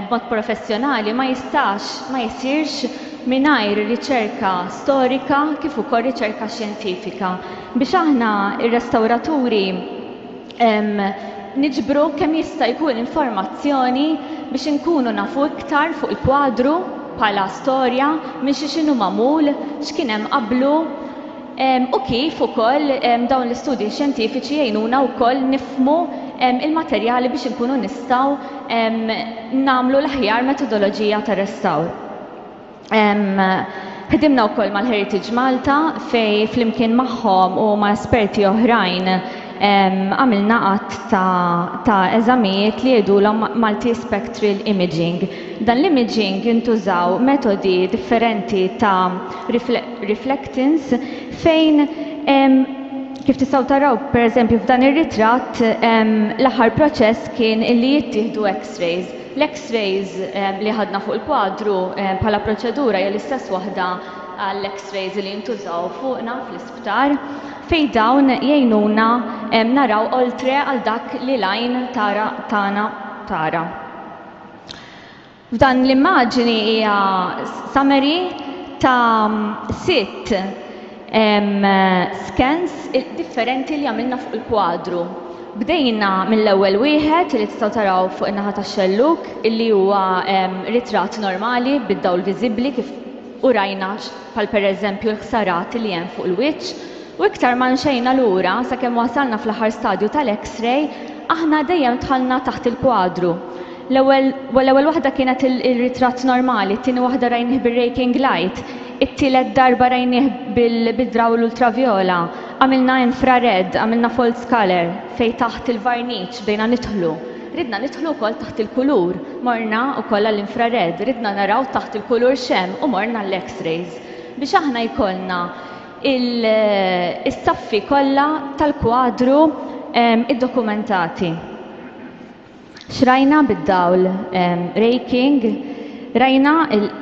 b'mod professjonali ma jistax ma jsirx mingħajr riċerka storika kif ukoll riċerka xjentifika. Biex aħna r-restawraturi Niġbru kemm jista' jkun informazzjoni biex inkunu nafu iktar fuq il-kwadru bħala storja, minn xiex inhu magħmul, x'kien hemm qablu u kif ukoll dawn l-istudji xjentifiċi jgħinuna wkoll nifhmu il-materjali biex inkunu nistgħu nagħmlu l-aħjar metodoloġija ta' restawr. Ħdimna wkoll mal-Heritage Malta fejn flimkien magħhom u ma' esperti oħrajn għamilna għadd ta' ta' eżamijiet li jgħidulhom multispectral imaging. Dan l-imaging jintużaw metodi differenti ta' reflectance fejn kif tistgħu taraw pereżempju f'dan ir-ritratt l-aħħar proċess kien illi jittieħdu x-rays. L-X-rays li ħadna fuq il-kwadru bħala proċedura hija l-istess waħda għall-X-rays li jintużaw fuqna fl-isptar, fejn dawn jgħinuna naraw oltre għal dak li l-għajn tara tagħna tara. F'dan l-immaġini hija summary ta' sitt. Scans differenti li għamilna fuq il-kwadru. Bdejna mill-ewwel wieħed li tistgħu taraw fuq in-naħa tax-xellug illi huwa ritratt normali bid-dawl viżibbli kif u rajna bħal pereżempju l-ħsarat li hemm fuq il-wiċċ u iktar ma mxejna lura sakemm wasalna fl-aħħar stadju tal-X-ray aħna dejjem dħalna taħt il-kwadru. L-ewwel l-ewwel waħda kienet il-ritratt normali, it-tieni waħda rajnih bir-raking light, it-tielet darba rajnih bil-drawl ultravjola, għamilna infrared, għamilna false colour, fejn taħt il-varniċ bdejna nidħlu. Ridna nidħlu wkoll taħt il-kulur, morna wkoll għall-infrared, ridna naraw taħt il-kulur x'hemm u morna għall-X-rays. Biex aħna jkollna is-saffi kollha tal-kwadru iddokumentati. X'rajna bid-dawl raking? Rajna,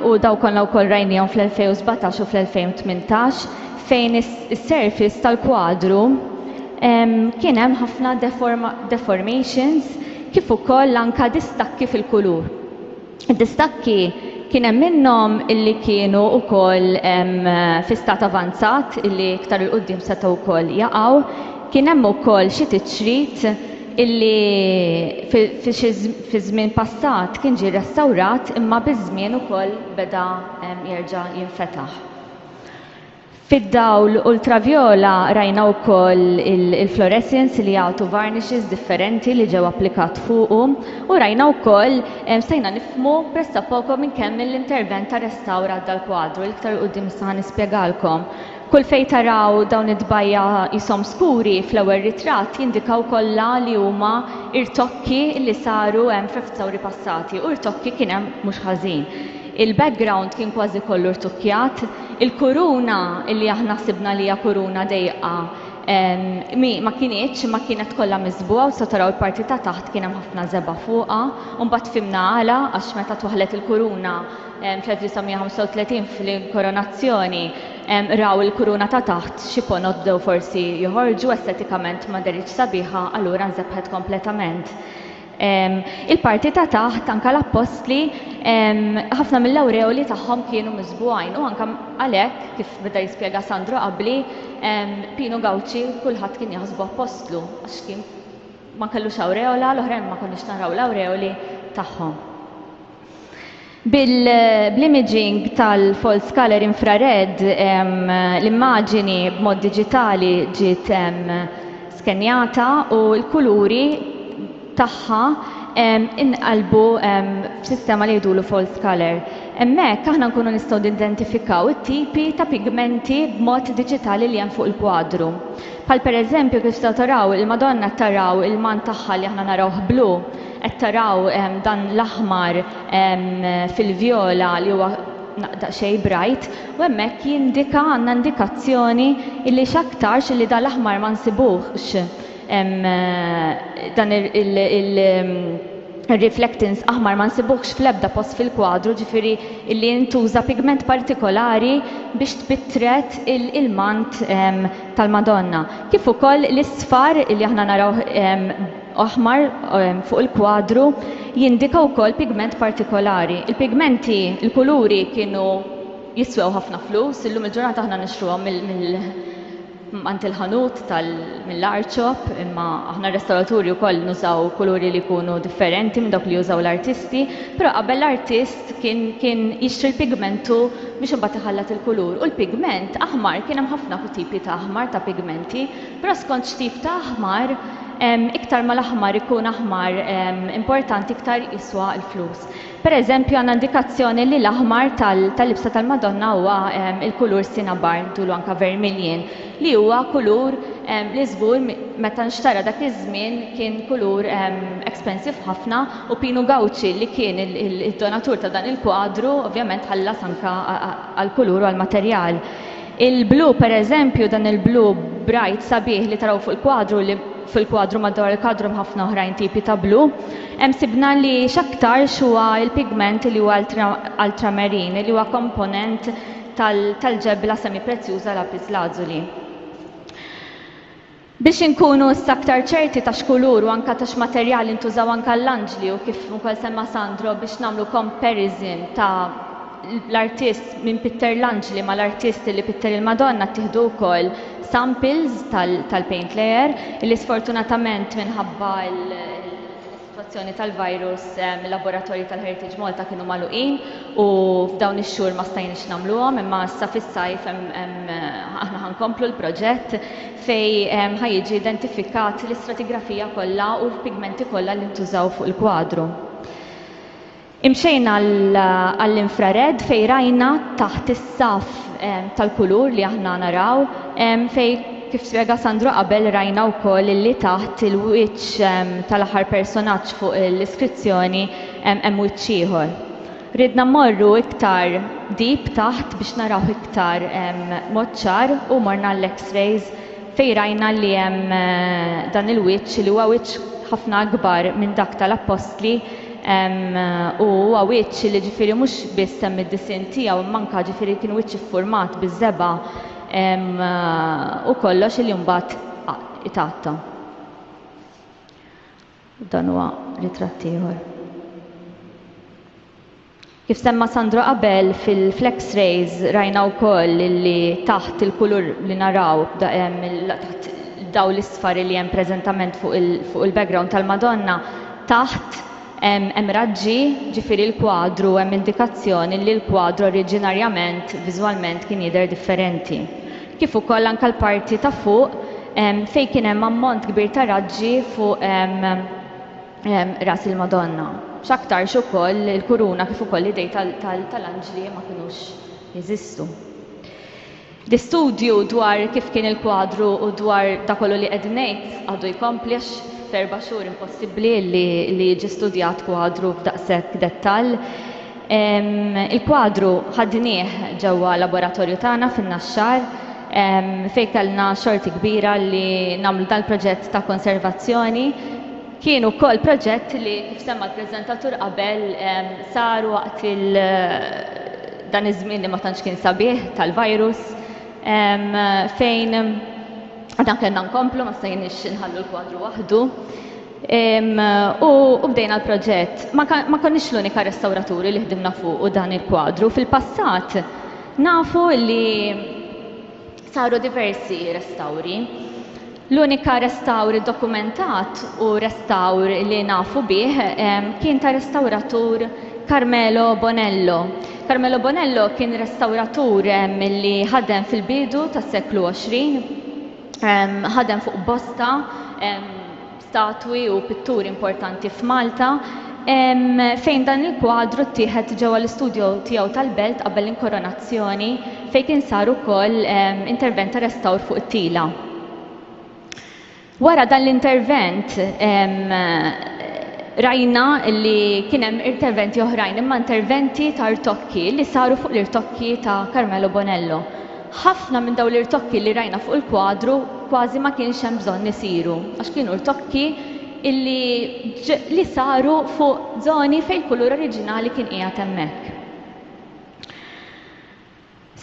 u dawn konna wkoll rajniehom fl-2017 u fl-2018, fejn is-surface tal-kwadru kien hemm ħafna deformations kif ukoll anke distakki fil-kulur. Id-distakki kien hemm minnhom illi kienu wkoll fi stat avanzat illi iktar 'il quddiem setgħu wkoll jaqgħu. Kien hemm ukoll xi tiċrit illi fi żmien passat kien ġie rrestawrat imma biż-żmien ukoll beda jerġa' jinfetaħ. Fid-dawl ultravjola rajna wkoll il-fluorescence li jagħtu varnishes differenti li ġew applikat fuqu u rajna wkoll stajna nifhmu pressappoco minn kemm l-intervent ta' restawr għadda l-kwadru. Iktar 'il quddiem issa ħa nispjegalkom. Kull fejn taraw dawn it-tbajja' qishom skuri fl-ewwel ritratt jindikaw kollha li huma irtokki li saru hemm f'restawri passati u rtokki kien hemm mhux ħażin. Il-background kien kważi kollu rtukkjat. Il-kuruna illi aħna ħsibna li hija kuruna dejqa mi ma kinitx imma kienet kollha miżbugħa u tistgħu taraw il-parti ta' taħt kien hemm ħafna żebgħa fuqha. U mbagħad fhimna għala għax meta twaħħlet il-kuruna fl-1935 fl-inkoronazzjoni raw il-kuruna ta' taħt xi ponot bdew forsi joħorġu estetikament ma deritx sabiħa allura nżebħet kompletament. Il-parti ta' taħt, anke l-appostli, ħafna mill-awreoli tagħhom kienu miżbugħin u anke għalhekk, kif beda jispjega Sandro qabli, Pinu Gauci kulħadd kien jaħsbu appostlu għax kien ma kellux awreola, l-oħrajn ma konniex naraw l-awreoli tagħhom. Bil-imaging tal-false color infrared, l-immaġini b'mod diġitali ġiet skenjata u l-kuluri tagħha inqalbu f'sistema li jgħidulu false color. Hemmhekk aħna nkunu nistgħu nidentifikaw it-tipi ta' pigmenti b'mod diġitali li hemm fuq il-kwadru. Bħal pereżempju kif tistgħu taraw il-Madonna taraw il-mant tagħha li aħna narawh blu, Qed taraw dan l-aħmar fil-vjola li huwa daqsxejn bright u hemmhekk jindika għandna indikazzjoni illi x'aktarx illi dan l-aħmar ma nsibuhx dan il-reflectance aħmar ma nsibuhx fl-ebda post fil-kwadru, ġifieri illi ntuża pigment partikolari biex tpittret il-mant tal-Madonna. Kif ukoll l-isfar illi aħna narawh aħmar fuq il-kwadru jindika wkoll pigment partikolari. Il-pigmenti, il-kuluri kienu jiswew ħafna flus, illum il-ġurnata aħna nixtruhom mill għand il-ħanut mill-art shop, imma aħna restawraturi wkoll nużaw kuluri li jkunu differenti minn dawk li jużaw l-artisti, però qabel l-artist kien kien jixtri l-pigmentu biex imbagħad iħallat il-kulur. U l-pigment aħmar kien hemm ħafna tipi ta' aħmar ta' pigmenti, però skont x'tip ta' aħmar Iktar ma l-aħmar ikun aħmar importanti iktar jiswa l-flus. Per eżempju għandna indikazzjoni li l-aħmar tal-libsa tal-Madonna huwa il-kulur cinnabar, ngħidulu anka vermilion, li huwa kulur li żgur meta nxtara dak iż-żmien kien kulur expensive ħafna u Pinu Gauci li kien id-donatur ta' dan il-kwadru ovvjament ħallas anka għall-kulur u għall-materjal. Il-blu per eżempju, dan il-blu bright sabiħ li taraw fuq il-kwadru li fil-kwadru madwar il-kwadru hemm ħafna oħrajn tipi ta' blu, hemm sibna li x'aktarx huwa l-pigment li huwa ultramarine li huwa komponent tal-ġebla semiprezzjuża lapis lazuli. Biex inkunu issa aktar ċerti ta' x'kulur u anka ta' x'materjali ntużaw anka l-anġli u kif ukoll semma Sandro biex nagħmlu comparison ta' l-artist minn pitter l-anġli mal-artist li pitter il-Madonna ttieħdu wkoll samples tal-paint layer li sfortunatament minħabba l-sitwazzjoni tal-virus il-laboratorji tal-Heritage Malta kienu magħluqin u f'dawn ix-xhur ma stajniex nagħmluhom imma issa fis-sajf aħna ħa nkomplu l-proġett fejn ħa jiġi identifikat l-istratigrafija kollha u l-pigmenti kollha li ntużaw fuq il-kwadru. Imxejna għall-infrared fejn rajna taħt is-saff tal-kulur li aħna naraw fejn kif spjega Sandro qabel rajna wkoll li taħt il-wiċċ tal-aħħar personaġġ fuq l-iskrizzjoni hemm wiċċ ieħor. Ridna mmorru iktar deep taħt biex naraw iktar mod ċar u morna għall-X-rays fejn rajna li hemm dan il-wiċċ li huwa wiċċ ħafna akbar minn dak tal-appostli U huwa wiċċ li ġifieri mhux biss hemm id-disinn tiegħu imma anke ġifieri kien wiċċ iffurmat biż-żebgħa u kollox li mbagħad itgħatta. Dan huwa ritratt ieħor. Kif semma Sandro qabel fil-flex rays rajna wkoll li taħt il-kulur li naraw taħt dawl l-isfar li hemm preżentament fuq il-background tal-Madonna taħt hemm raġġi, ġifieri l-kwadru hemm indikazzjoni li l-kwadru oriġinarjament viżwalment kien jidher differenti. Kif ukoll anke l-parti ta' fuq fejn kien hemm ammont kbir ta' raġġi fuq ras il-Madonna. X'aktarx ukoll il-kuruna kif ukoll l-idej tal-anġli ma kinux jeżistu. L-istudju dwar kif kien il-kwadru u dwar dak kollu li qed ngħid għadu jkompli għax f'erba' xhur impossibbli li jiġi studjat kwadru f'daqshekk dettall. Il-kwadru ħadnieh ġewwa laboratorju tagħna fin-Naxxar fejn kellna xorti kbira li nagħmlu dal-proġett ta' konservazzjoni. Kien ukoll proġett li, kif semma l-preżentatur qabel, sar waqt il dan iż-żmien li ma tantx kien sabiħ tal-virus fejn dan kellna nkomplu ma stajniex inħallu l-kwadru waħdu. U bdejna l-proġett. Ma konniex l-unika restawraturi li ħdimna fuq dan il-kwadru. Fil-passat nafu li Saru diversi restawri. L-unika restawr iddokumentat u restawr li nafu bih kien ta' restawratur Carmelo Bonello. Carmelo Bonello kien restawratur li ħadem fil-bidu tas-seklu 20, ħadem fuq bosta statwi u pitturi importanti f'Malta, fejn dan il-kwadru ttieħed ġewwa l-istudjo tiegħu tal-Belt qabel l-inkoronazzjoni fejn kien sar ukoll intervent ta' restawr fuq it-tila. Wara dan l-intervent rajna li kien hemm interventi oħrajn imma interventi ta' rtokki li saru fuq l-irtokki ta' Carmelo Bonello. Ħafna minn dawn l-irtokki li rajna fuq il-kwadru kważi ma kienx hemm bżonn isiru għax kienu rtokki illi li saru fuq żoni fejn il-kulur oriġinali kien qiegħed hemmhekk.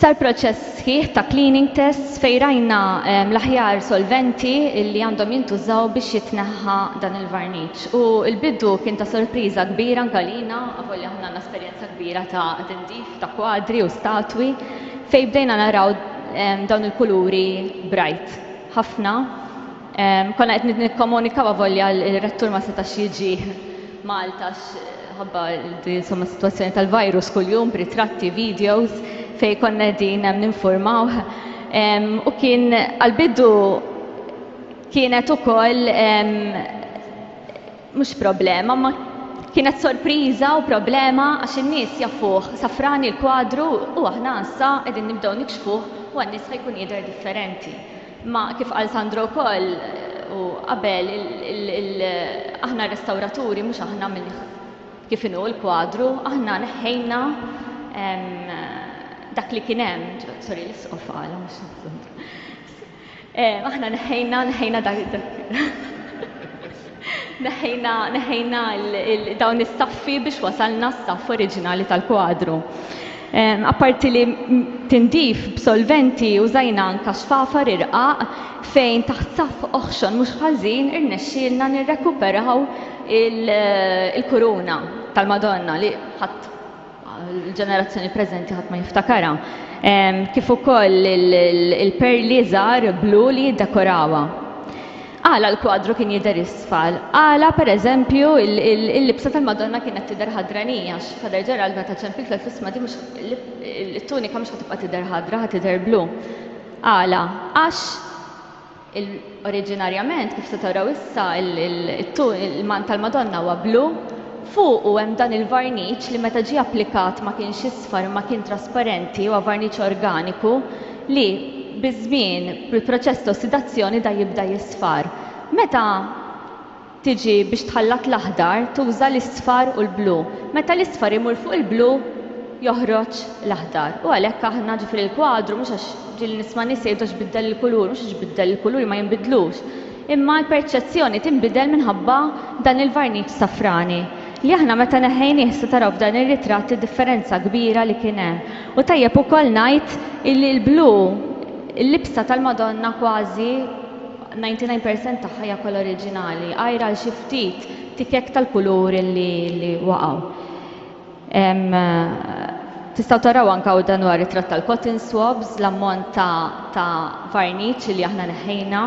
Sar proċess sħiħ ta' cleaning tests fejn rajna l-aħjar solventi li għandhom jintużaw biex jitneħħa dan il-varniċ. U l-bidu kien ta' sorpriża kbira anke għalina, avolja aħna għandna esperjenza kbira ta' tindif ta' kwadri u statwi, Fejn bdejna naraw dawn il-kuluri bright ħafna. Konna qed nikkomunikaw avolja l-rettur ma setax jiġi Malta ħabba insomma sitwazzjoni tal-virus kuljum b'ritratti, videos fejn konna qegħdin ninfurmawh. U kien għall-bidu kienet ukoll Mhux problema, imma kienet sorpriża u problema għax in-nies jafuh safrani l-kwadru u aħna issa qegħdin nibdew nikxfuh u għan-nies ħa jkun jidher differenti. Imma kif qal Sandro wkoll u qabel aħna r-restawraturi mhux aħna min kif inhu l-kwadru, aħna neħħejna dak li kien hemm, sorry l-isqof qal mhux Sandro. Aħna neħħejna, neħħejna dak neħħejna, neħħejna dawn is-saffi biex wasalna s-saff oriġinali tal-kwadru. Apparti li tindif b'solventi użajna anka xfafar irqaq fejn taħt saff oħxon mhux ħażin irnexxielna nirrekuperaw il-kuruna tal-Madonna li ħadd. l-ġenerazzjoni preżenti ħadd ma jiftakarha. Kif ukoll il-perli żgħar blu li jiddekorawha. Għala l-kwadru kien jidher isfar? Għala, per eżempju, il-libsa tal-Madonna kienet tidher ħadranija? Għax Father Gerald meta ċempiltlu għedtlu isma' di mhux it-tunika mhux ħa tibqa' tidher ħadra, ħa tidher blu. Għala? Għax Oriġinarjament, kif se taraw issa, il-mant tal-Madonna huwa blu, fuqu hemm dan il-varniċ li meta ġie applikat ma kienx isfar imma kien trasparenti, huwa varniċ organiku li biż-żmien, bil-proċess ta' ossidazzjoni da jibda jisfar. Meta Tiġi biex tħallat l-aħdar, tuża l-isfar u l-blu. Meta l-isfar imur fuq il-blu, joħroġ l-aħdar. U għalhekk aħna, ġifieri l-kwadru mhux għax ġieli nisma' nies jgħidu għax biddel il-kulur, mhux għax biddel il-kuluri ma jinbidlux. Imma l-perċezzjoni tinbidel minħabba dan il-varniċ safrani. Li aħna meta neħħejnih se taraw f'dan ir-ritratt id-differenza kbira li kien hemm. U tajjeb ukoll ngħid illi l-blu, il-libsa tal-Madonna kważi 99 percent tagħha hija kollha oriġinali, għajr għal xi ftit tikek tal-kulur li, li waqgħu. Tistgħu taraw anke u dan huwa ritratt tal-cotton swabs, l-ammont ta', ta varniċ li aħna neħħejna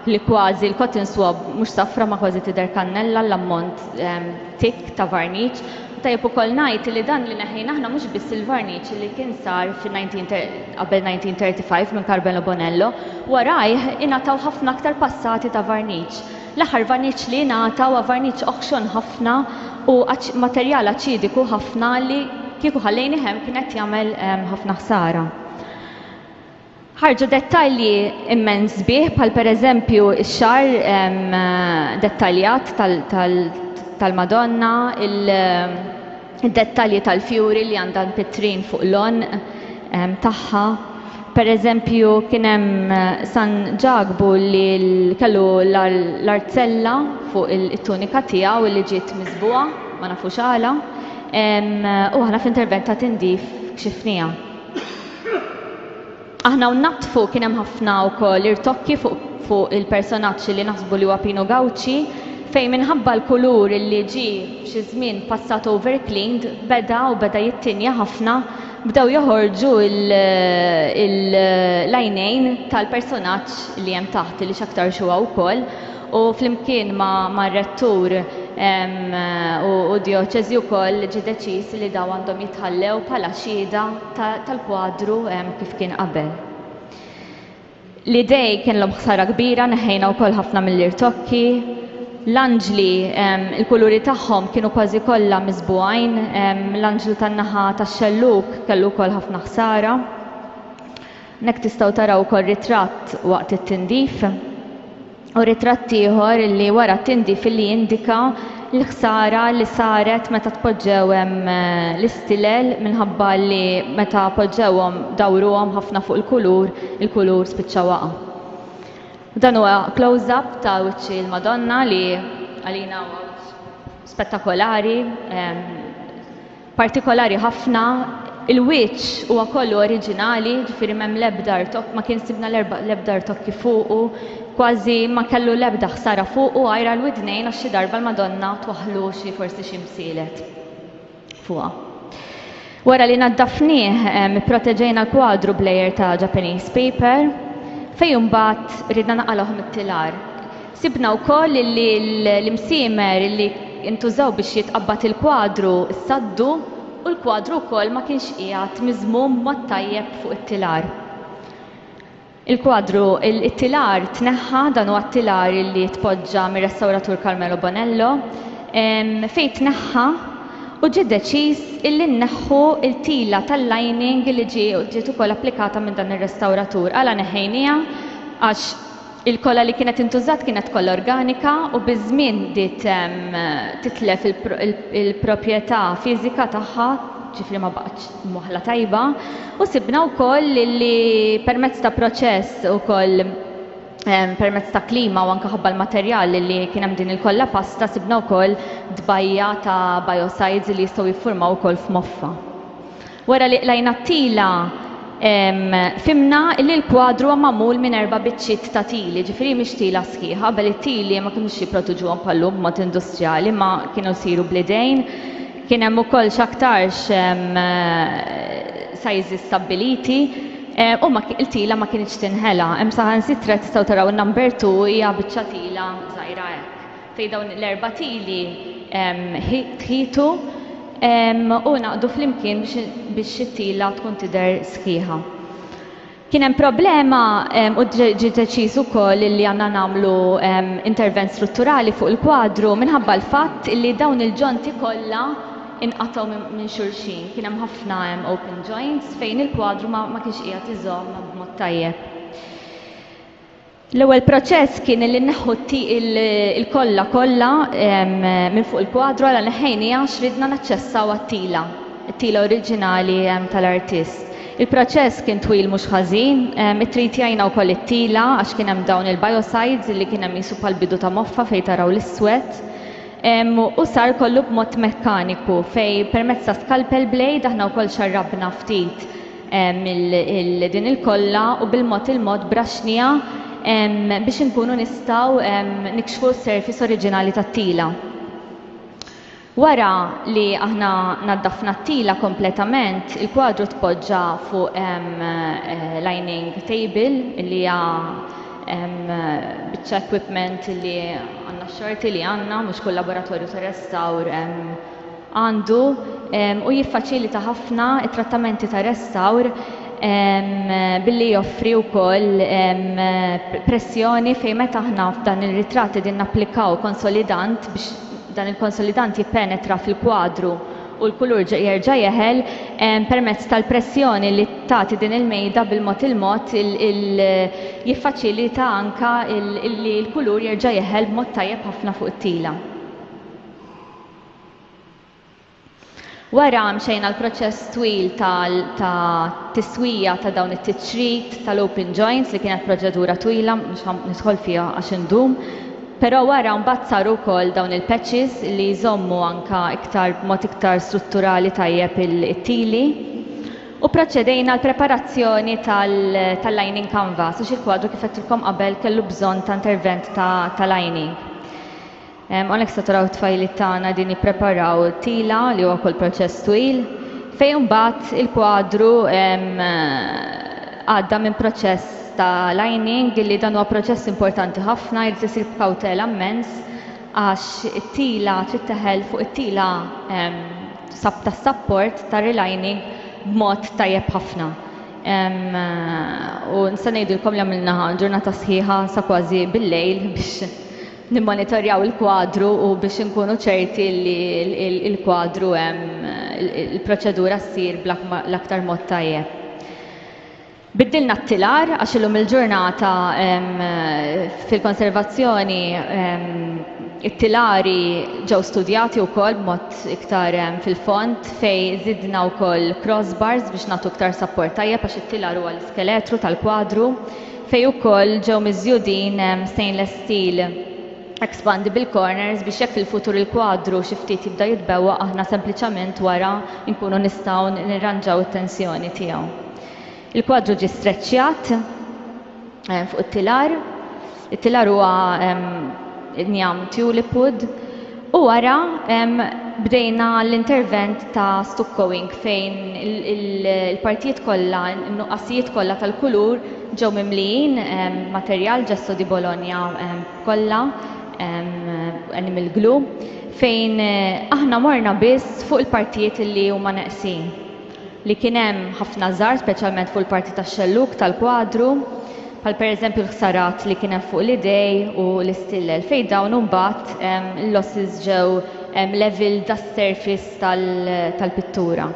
li kważi l-cotton swab mhux safra ma kważi tidher kannella l-ammont tik ta' varniċ. Tajjeb ukoll ngħid li dan li neħħejna aħna mhux biss il-varniċ li kien sar qabel 1935 minn Carmelo Bonello, warajh ingħataw ħafna aktar passati ta' varniċ. L-aħħar varniċ li ingħata huwa varniċ oħxon ħafna u materjal aċidiku ħafna li kieku ħallejnih hemm kien qed jagħmel ħafna ħsara. Ħarġu dettalji immens sbieħ bħal pereżempju x-xagħar dettaljat tal-Madonna, id-dettalji tal-fjuri li għandha mpittrin fuq l-għonq tagħha. Pereżempju kien hemm San Ġakbu li kellu l-arzella fuq it-tunika tiegħu li ġiet miżbugħa, ma nafux għala, u aħna f'intervent ta' tindif kxifniha. Aħna u nnaddfu kien hemm ħafna wkoll irtokki fuq fuq il-personaġġ li naħsbu li huwa Pino Gauci fejn minħabba l-kulur li ġie f'xi żmien passat over cleaned beda u beda jittinja ħafna bdew joħorġu l-għajnejn tal-personaġġ li hemm taħt li x'aktarx huwa wkoll u flimkien mar-rettur u d-djoċesi wkoll ġie deċiż li dawn għandhom jitħallew bħala xhieda tal-kwadru kif kien qabel. L-idej kienlhom ħsara kbira, neħħejna wkoll ħafna mill-irtokki. L-anġli, il-kuluri tagħhom kienu kważi kollha miżbugħin, l-anġlu tan-naħa tax-xellug kellu wkoll ħafna ħsara. Hawnhekk tistgħu taraw ukoll ritratt waqt it-tindif u ritratt ieħor li wara t-tindif li jindika l-ħsara li saret meta tpoġġew hemm eh, l-istilel minħabba li meta poġġewhom dawruhom ħafna fuq il-kulur, il-kulur spiċċa waqa'. Dan huwa close-up ta' wiċċi l-Madonna li għalina huwa spettakolari, Partikolari ħafna, il-wiċċ huwa kollu oriġinali, ġifieri m'hemm l-ebda rtokk, ma kien sibna l-ebda rtokki fuqu, kważi ma kellu l-ebda ħsara fuqu għajr għall-widnejn għax xi darba l-Madonna twaħħlu xi forsi xi msielet fuqha. Wara li naddafnieh, ipproteġejna l-kwadru b'layer ta' Japanese paper, fejn imbagħad ridna naqalgħuh mit-tilar. Sibna wkoll li l-imsiemer li ntużaw biex jitqabbad il-kwadru ssaddu u l-kwadru wkoll ma kienx qiegħed miżmum b'mod tajjeb fuq it-tilar. Il-kwadru, it-tilar tneħħa, dan huwa t-tilar li tpoġġa mir-restawratur Carmelo Bonello, fejn tneħħa u ġie deċiż illi nneħħu l-tila tal-lining li ġiet ukoll applikata minn dan ir-restawratur. Għala neħħejniha? Għax Il-kolla li kienet intużat kienet kolla organika u biż-żmien bdiet titlef il-proprjetà fiżika tagħha, ġifieri ma baqgħetx mwaħħla tajba, u sibna wkoll li permezz ta' proċess ukoll permezz ta' klima u anke ħabba l-materjal li kien hemm din il-kolla pasta sibna wkoll tbajja' ta' biocides li jistgħu jiffurmaw ukoll f'moffa. Wara li qlajna t-tila, fhimna li l-kwadru huwa magħmul minn erba' biċċiet ta' tili, ġifieri mhix tila sħiħa. Qabel it-tili ma kinux jipproduġuhom bħal-lum b'mod industrijali, imma kienu jsiru bl-idejn. Kien hemm ukoll x'aktarx sizes stabbiliti u il-tila ma kinitx tinħela. Hemm saħansitra tistgħu taraw in-number 2 hija biċċa tila żgħira hekk. Fejn dawn l-erba' tili tħitu u ngħaqdu flimkien biex it-tila tkun tidher sħiħa. Kien hemm problema u ġie deċiż ukoll li għandna nagħmlu intervent strutturali fuq il-kwadru minħabba l-fatt li dawn il-ġonti kollha inqatgħu minn xulxin. Kien hemm ħafna open joints fejn il-kwadru ma kienx qiegħed iżomm b'mod tajjeb. L-ewwel proċess kien li nneħħu il-kolla kollha minn fuq il-kwadru għala neħħejniha għax ridna naċċessaw għat-tila, it-tila oriġinali tal-artist. Il-proċess kien twil mhux ħażin, ittritjajna wkoll it-tila għax kien hemm dawn il-biocides li kien hemm qisu bħal bidu ta' moffa fejn taraw l-iswed. U sar kollu b'mod mekkaniku fejn permezz ta' scalpel blade aħna wkoll xarrabna ftit din il-kolla u bil-mod il-mod braxniha biex inkunu nistgħu nikxfu s-surface oriġinali tat-tila. Wara li aħna naddafna t-tila kompletament, il-kwadru tpoġġa fuq lining table li hija biċċa equipment li għandna x-xorti li għandna, mhux kull laboratorju ta' restawr għandu u jiffaċilita ħafna t-trattamenti ta' restawr billi joffri wkoll pressjoni fejn meta aħna f'dan ir-ritratt qegħdin napplikaw konsolidant biex dan il-konsolidant jippenetra fil-kwadru u l-kulur jerġa' jeħel permezz tal-pressjoni li tagħti din il-mejda bil-mod il-mod jiffaċilita anke li l-kulur jerġa' jeħel b'mod tajjeb ħafna fuq it-tila. Wara mxejna l-proċess twil ta' tiswija ta' dawn it-tiċrit tal-open joints li kienet proċedura twila mhux ħa nidħol fiha għax indum. Però wara mbagħad saru wkoll dawn il-patches li jżommu anka iktar b'mod iktar strutturali tajjeb it-tili. U proċedejna l-preparazzjoni tal-lining canvas għax il-kwadru kif għedtilkom qabel kellu bżonn ta' intervent ta' lining. Hawnhekk se taraw it-tfajliet tagħna qegħdin jippreparaw tila li huwa wkoll proċess twil, fejn imbagħad il-kwadru għadda minn proċess ta' lining li dan huwa proċess importanti ħafna jrid isir b'kawtela mmens għax it-tila trid teħel fuq it-tila tas-support ta' relining b'mod tajjeb ħafna. U nista' ngħidilkom li għamilnaha ġurnata sħiħa sa kważi bil-lejl biex nimmonitorjaw il-kwadru u biex inkunu ċerti li l-kwadru il-proċedura ssir bl-aktar mod tajjeb. Biddilna t-tilar għax illum il-ġurnata fil-konservazzjoni it-tilari ġew studjati wkoll b'mod iktar fil-fond fejn żidna wkoll crossbars biex nagħtu iktar sapport tajjeb għax it-tilar huwa l-iskeletru tal-kwadru. fejn ukoll ġew miżjudin stainless steel expandable corners biex jekk fil-futur il-kwadru xi ftit jibda jitbewwaq aħna sempliċament wara nkunu nistgħu nirranġaw it-tensjoni tiegħu. Il-kwadru ġie streċċjat fuq it-tilar. It-tilar huwa injam tulip wood u wara bdejna l-intervent ta' stuccoing fejn il-partijiet kollha, in-nuqqasijiet kollha tal-kulur ġew mimlijin materjal Gesso di Bologna kollha, animal glue, fejn aħna morna biss fuq il-partijiet li huma neqsin. Li kien hemm ħafna żgħar speċjalment fuq il-parti tax-xellug tal-kwadru, bħal pereżempju l-ħsarat li kien hemm fuq l-idej u l-istillel fejn dawn imbagħad il-losses ġew levelled għas-surface tal-pittura.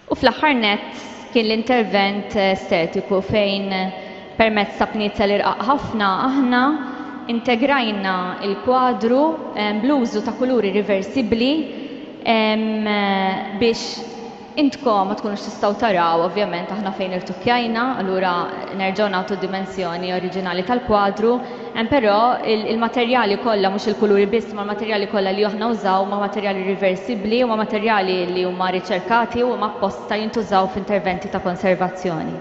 U fl-aħħar nett kien l-intervent estetiku fejn permezz ta' pniezel irqaq ħafna aħna integrajna l-kwadru bl-użu ta' kuluri riversibbli biex Intkom ma tkunux tistgħu taraw ovvjament aħna fejn irtukkjajna, allura nerġgħu nagħtu d-dimensjoni oriġinali tal-kwadru, hemm però il-materjali kollha mhux il-kuluri biss ma l-materjali kollha li aħna użaw huma materjali riversibbli, huma materjali li huma riċerkati u huma apposta jintużaw f'interventi ta' konservazzjoni.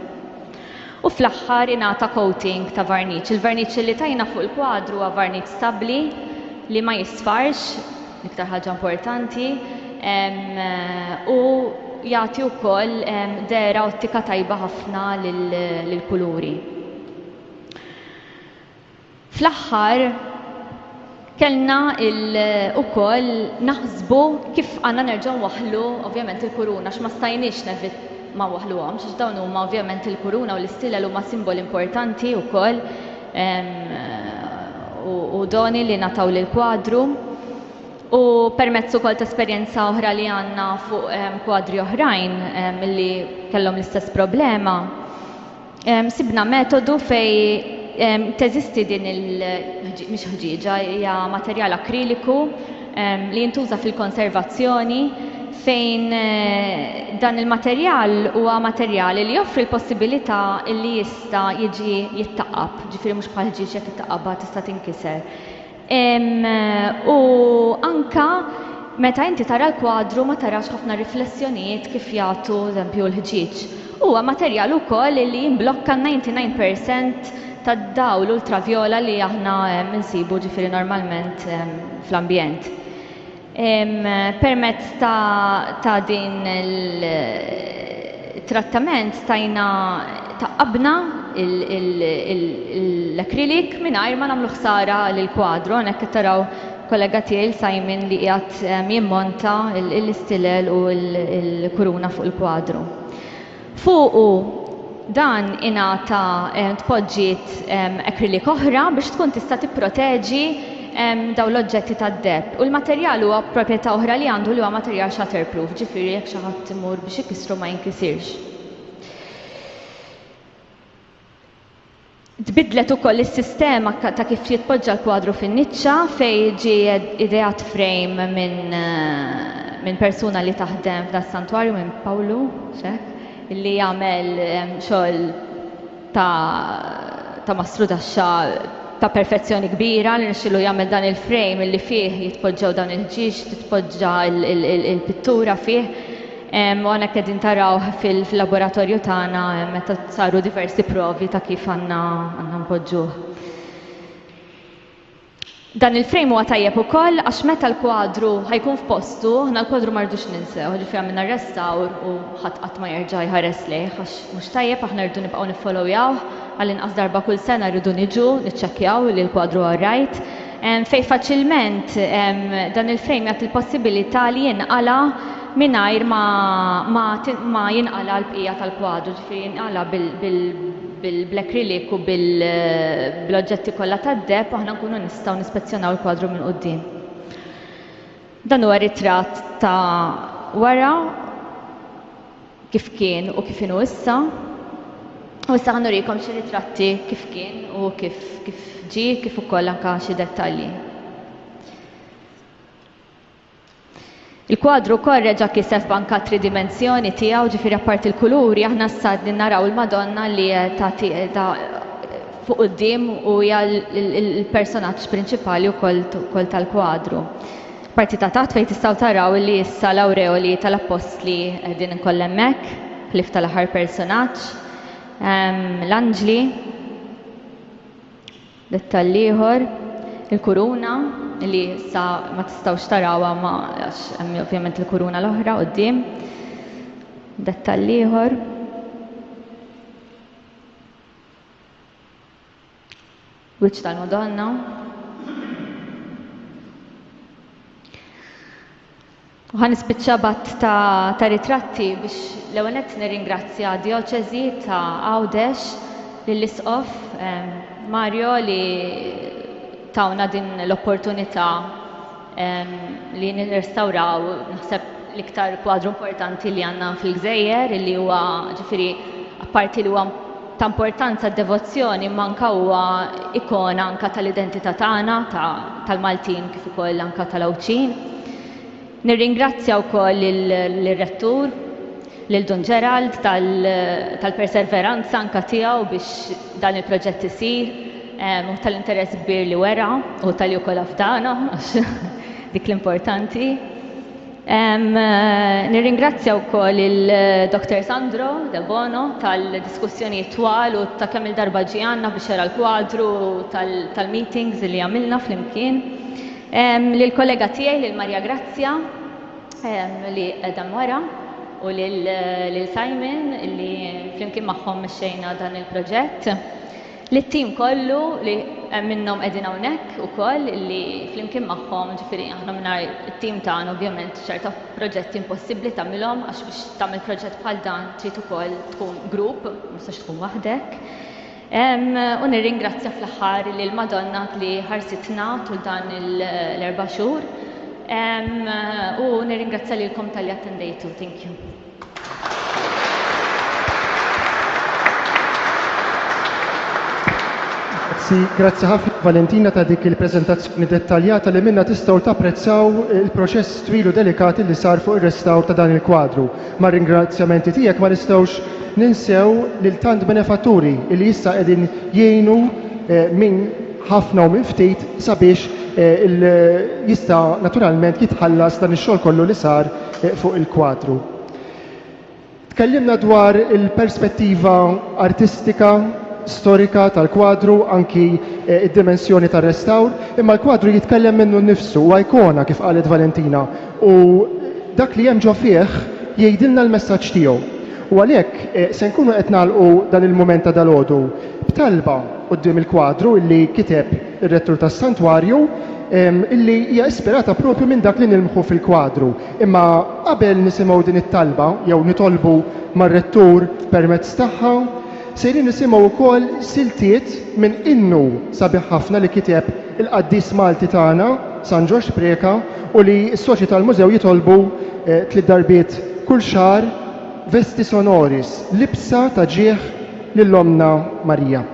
U fl-aħħar ingħata coating ta' varniċ. Il-varniċ li tajna fuq il-kwadru huwa varniċ stabbli. li ma jisfarx, l-iktar ħaġa importanti, u jagħti wkoll dehra ottika tajba ħafna lill-kuluri. Fl-aħħar kellna ukoll naħsbu kif għandna nerġgħu nwaħħlu ovvjament il-kuruna għax ma stajniex nevit ma nwaħħluhomx għax dawn huma ovvjament il-kuruna u l-istilel huma simboli importanti wkoll u doni li ngħataw lill-kwadru. U permezz ukoll ta' esperjenza oħra li għandna fuq kwadri oħrajn li kellhom l-istess problema, Sibna metodu fejn teżisti din il, mhix ħġieġa, hija materjal akriliku li jintuża fil-konservazzjoni fejn dan il-materjal huwa materjal li joffri l-possibilità li jista' jiġi jittaqqab, ġifieri mhux bħal ħġieġ jekk ittaqqabha tista' tinkiser. U anka meta inti tara l-kwadru ma tarax ħafna riflessjonijiet kif jagħtu eżempju l-ħġieġ. Huwa materjal ukoll li jimblokka 99% tad-dawl ultravjola li aħna nsibu ġifieri normalment fl-ambjent. Permezz ta' din il-trattament stajna taqqabna l-acrylic mingħajr ma nagħmlu ħsara lill-kwadru. Hawnhekk qed taraw kollega tiegħi Simon li qiegħed jimmonta l-istilel u l-kuruna fuq il-kwadru. Fuqu dan ingħata tpoġġiet acrylic oħra biex tkun tista' tipproteġi dawn l-oġġetti tad-deheb. U l-materjal huwa proprjetà oħra li għandu li huwa materjal shatterproof, ġifieri jekk xi ħadd imur biex ikissru ma jinkisirx. Tbiddlet ukoll is-sistema ta' kif jitpoġġa l-kwadru fin-niċċa fejn ġie ideat frame minn minn persuna li taħdem f'dan is-santwarju minn Pawlu x'hekk, li jagħmel xogħol ta' ta' mastrudaxxa ta' perfezzjoni kbira li rnexxielu jagħmel dan il-frame li fih jitpoġġew dawn il-ħġieġ, titpoġġa l-pittura fih. U hawnhekk qegħdin tarawh fil-laboratorju tagħna meta saru diversi provi ta' kif għandna għandna npoġġuh. Dan il-frame huwa tajjeb ukoll għax meta l-kwadru ħajkun f'postu, aħna l-kwadru ma rridux ninsew, ġifieri għamilna restawr u ħadd qatt ma jerġa' jħares lejh għax mhux tajjeb aħna rridu nibqgħu niffollowjawh għall-inqas darba kull sena rridu niġu niċċekkjaw li l-kwadru all right. Fejn faċilment dan il-frame jagħti l-possibilità li jinqala' mingħajr ma ma jinqala' l-bqija tal-kwadru, ġifieri jinqala' bil-acrylic u bl-oġġetti kollha tad-deheb u aħna nkunu nistgħu nispezzjonaw il-kwadru minn quddiem. Dan huwa ritratt ta' wara kif kien u kif inhu issa. U issa ħa nurikom xi ritratti kif kien u kif kif ġie kif ukoll anke xi dettalji. Il-kwadru wkoll reġa' kiseb anka tridimensjoni tiegħu, ġifieri apparti l-kuluri aħna issa qegħdin naraw il-Madonna li tagħti ta' fuq quddiem u hija l-personaġġ prinċipali wkoll tal-kwadru. Parti ta' taħt fejn tistgħu taraw li issa l-awreoli tal-appostli qegħdin ukoll hemmhekk, ħlief tal-aħħar personaġġ. L-anġli. Dettall ieħor, il-kuruna li issa ma tistgħux tarawha ma għax hemm ovvjament il-kuruna l-oħra quddiem. Dettall ieħor. Wiċċ tal-Madonna. U ħa nispiċċa b'għadd ta' ta' ritratti biex l-ewwel nett nirringrazzja d-Djoċesi ta' Għawdex, lill-Isqof Mario li tawna din l-opportunità li nirrestawraw naħseb l-iktar kwadru importanti li għandna fil-gżejjer li huwa ġifieri apparti li huwa ta' importanza d-devozzjoni imma anka huwa ikona anka tal-identità tagħna tal-Maltin kif ukoll anka tal-Għawdxin. Nirringrazzja wkoll lir-Rettur, lil Dun Gerald tal-perseveranza anka tiegħu biex dan il-proġett isir u tal-interess kbir li wera u talli wkoll afdana għax dik l-importanti. Nirringrazzja wkoll il-Dr. Sandro De Bono tal-diskussjonijiet twal u ta' kemm il-darba ġie għandna biex jara l-kwadru tal-meetings li għamilna flimkien. Lill-kollega tiegħi lil Maria Grazia li qiegħda wara u lil Simon li flimkien magħhom mexxejna dan il-proġett. Lit-tim kollu li hemm minnhom qegħdin hawnhekk ukoll li flimkien magħhom, ġifieri aħna mingħajr it-tim tagħna ovvjament ċerta proġetti impossibbli tagħmilhom għax biex tagħmel proġett bħal dan trid ukoll tkun grupp, ma tistax tkun waħdek. U nirringrazzja fl-aħħar lil Madonna li ħarsitna tul dan l-erba' xhur. U nirringrazzja lilkom talli attendejtu. Thank you. Grazzi, grazzi ħafna Valentina ta' dik il-preżentazzjoni dettaljata li minna tistgħu tapprezzaw il-proċess twil u delikat li sar fuq ir-restawr ta' dan il-kwadru. Ma' ringrazzjamenti tiegħek ma nistgħux ninsew lil tant benefatturi li issa qegħdin jgħinu eh, minn ħafna u minn ftit sabiex eh, jista' naturalment jitħallas dan ix-xogħol kollu li sar eh, fuq il-kwadru. Tkellimna dwar il-perspettiva artistika, storika tal-kwadru, anki eh, id-dimensjoni tar-restawr, imma l-kwadru jitkellem minnu nnifsu, huwa ikona kif qalet Valentina, u dak li hemm ġo fih jgħidilna l-messaġġ tiegħu. U għalhekk eh, se nkunu qed nagħlqu dan il-mument ta' dalgħodu b'talba quddiem il-kwadru illi kiteb ir-rettur tas-santwarju illi hija ispirata propju minn dak li nilmħu fil-kwadru. Imma qabel nisimgħu din it-talba jew nitolbu mar-rettur permezz tagħha, sejrin nisimgħu wkoll siltiet minn innu sabiħ ħafna li kiteb il-qaddis Malti tagħna, San Ġorġ Preca, u li s-soċji tal-mużew jitolbu tliet darbiet kull xahar, Vestis Honoris, libsa ta' ġieħ lil Ommna Marija.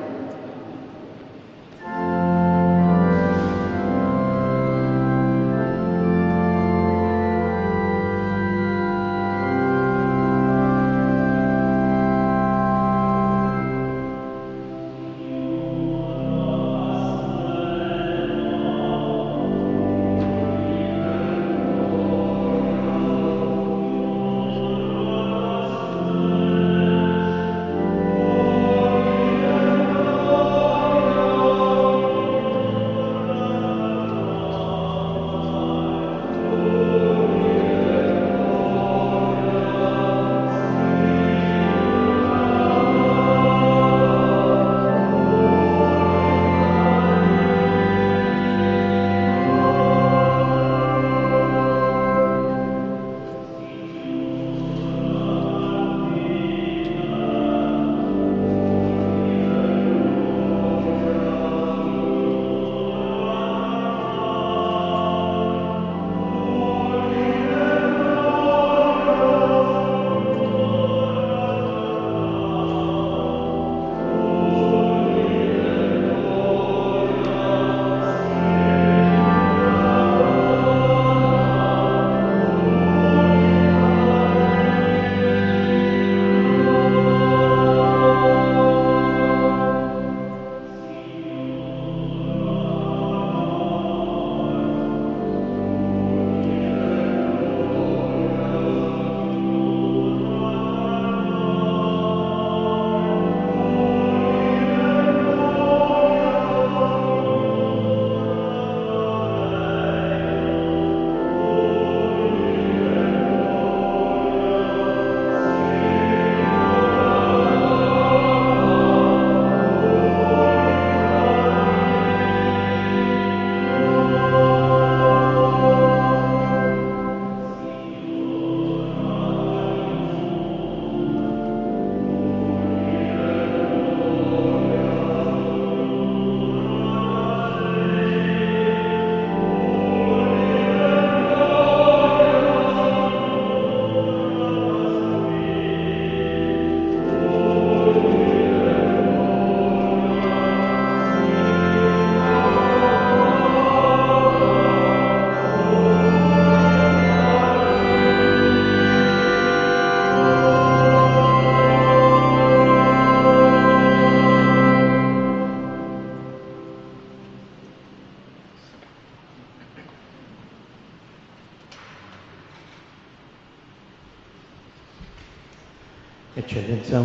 Eċċellenza,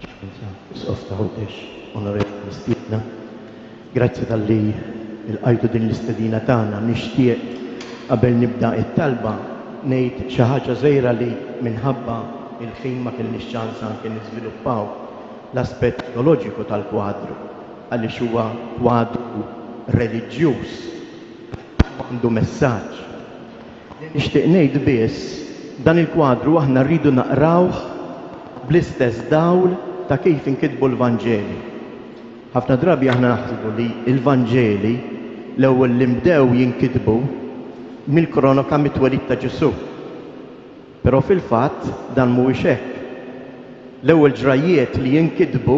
Eċċellenza, Isqof ta' Għawdex, Onorevoli Mistiedna, grazzi talli ilqajtu din l-istedina tagħna. Nixtieq qabel nibda t-talba ngħid xi ħaġa żgħira li minħabba l-ħin ma kellniex ċans anke niżviluppaw l-aspett teoloġiku tal-kwadru għaliex huwa kwadru reliġjuż u għandu messaġġ. Li nixtieq ngħid biss, dan il-kwadru aħna rridu naqrawh bl-istess dawl ta' kif inkitbu l-Vanġeli. Ħafna drabi aħna naħsbu li l-Vanġeli l-ewwel li nbdew jinkitbu mill-kronoka mit-twelid ta' Ġesù. Però fil-fatt dan mhuwiex hekk. L-ewwel ġrajjiet li jinkitbu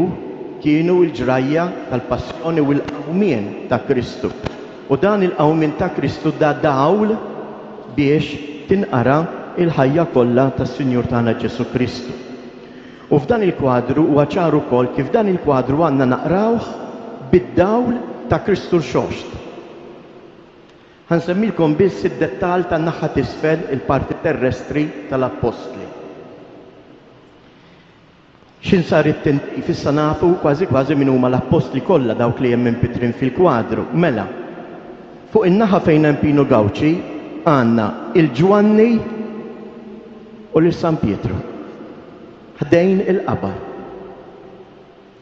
kienu l-ġrajja tal-passjoni u l-qawmien ta' Kristu. U dan il-qawmien ta' Kristu da dawl biex tinqara l-ħajja kollha tas-Sinjur tagħna Ġesù Kristu. U f'dan il-kwadru huwa ċar ukoll kif dan il-kwadru għandna naqrawh bid-dawl ta' Kristu Rxoxt. Ħa nsemmilkom biss id-dettall tan-naħa t'isfel il-parti terrestri tal-appostli. X'in sar it-tindif issa nafu kważi kważi min huma l-appostli kollha dawk li hemm impittrin fil-kwadru. Mela, fuq in-naħa fejn hemm Pinu Gauci għandna il-Ġwanni u lil San Pietru ħdejn il-qabar.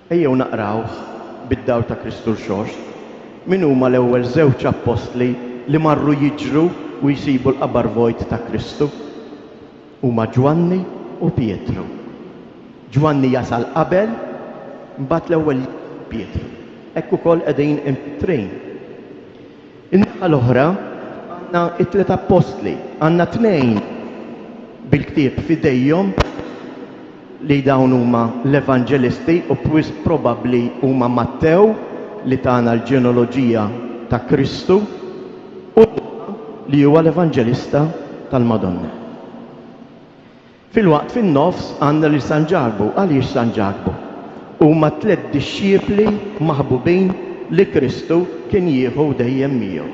Ejjew naqrawh bid-dawl ta' Kristu Rxoxt. Min huma l-ewwel żewġ appostli li marru jiġru u jsibu l-qabar vojt ta' Kristu? Huma Ġwanni u Pietru. Ġwanni jasal qabel, imbagħad l-ewwel Pietru. Hekk ukoll qegħdin impittrin. In-naħa l-oħra għandna t-tliet appostli, għandna tnejn bil-ktieb f'idejhom li dawn huma l-evanġelisti u wisq probabbli huma Mattew li tana l-ġenealoġija ta' Kristu u Luqa li huwa l-evanġelista tal-Madonna. Filwaqt fin-nofs għandna lil San Ġakbu. Għaliex San Ġakbu? Huma t-tliet dixxipli maħbubin li Kristu kien jieħu dejjem miegħu,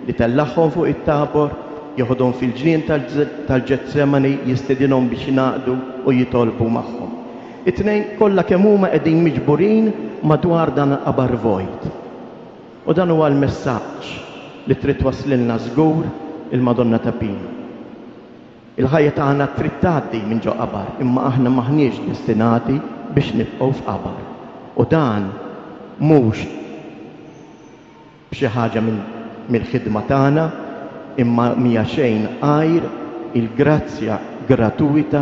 li tellagħhom fuq it-Tabor, jeħodhom fil-ġnien tal-Ġetsemani, jistedinhom biex jingħaqdu u jitolbu magħhom. It-tnejn kollha kemm huma qegħdin miġburin madwar dan il-qabar vojt. U dan huwa l-messaġġ li trid twasslilna żgur il-Madonna ta' Pinu. Il-ħajja tagħna trid tgħaddi minn ġo qabar, imma aħna m'aħniex destinati biex nibqgħu f'qabar. U dan mhux b'xi ħaġa mill-ħidma tagħna, imma mhija xejn għajr il-grazzja gratuwita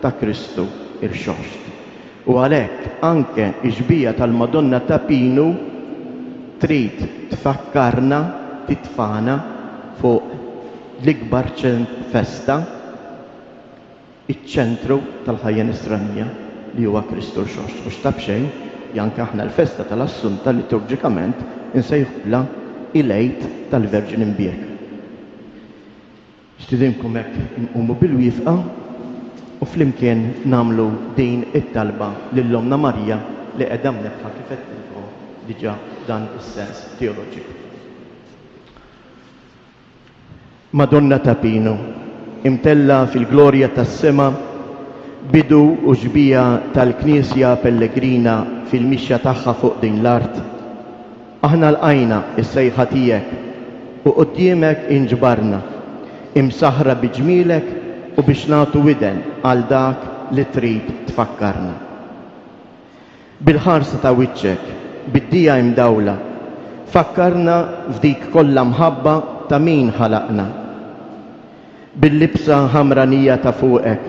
ta' Kristu Irxoxt. U għalhekk anke x-xbieha tal-Madonna ta' Pinu trid tfakkarna, titfagħna fuq l-ikbar festa, iċ-ċentru tal-ħajja nisranija li huwa Kristu Rxoxt. Mhux ta' b'xejn li anke aħna l-festa tal-Assunta liturġikament insejħulha il-Għid tal-Verġni Mbierka. Nistidinkom hekk inqumu bil-wieqfa u flimkien nagħmlu din it-talba lil Ommna Marija li qiegħda mnebbħa kif għedtilkom diġà dan is-sens teoloġiku. Madonna ta' Pinu, imtellgħa fil-glorja tas-sema, bidu u xbieha tal-Knisja pellegrina fil-mixja tagħha fuq din l-art, aħna lqajna s-sejħa tiegħek u quddiemek inġbarna, imsaħħra bi ġmielek u biex nagħtu widen għal dak li trid tfakkarna. Bil-ħarsa ta' wiċċek, bid-dija imdawla, fakkarna f'dik kollha mħabba ta' min ħalaqna. Bil-libsa ħamranija ta' fuqek,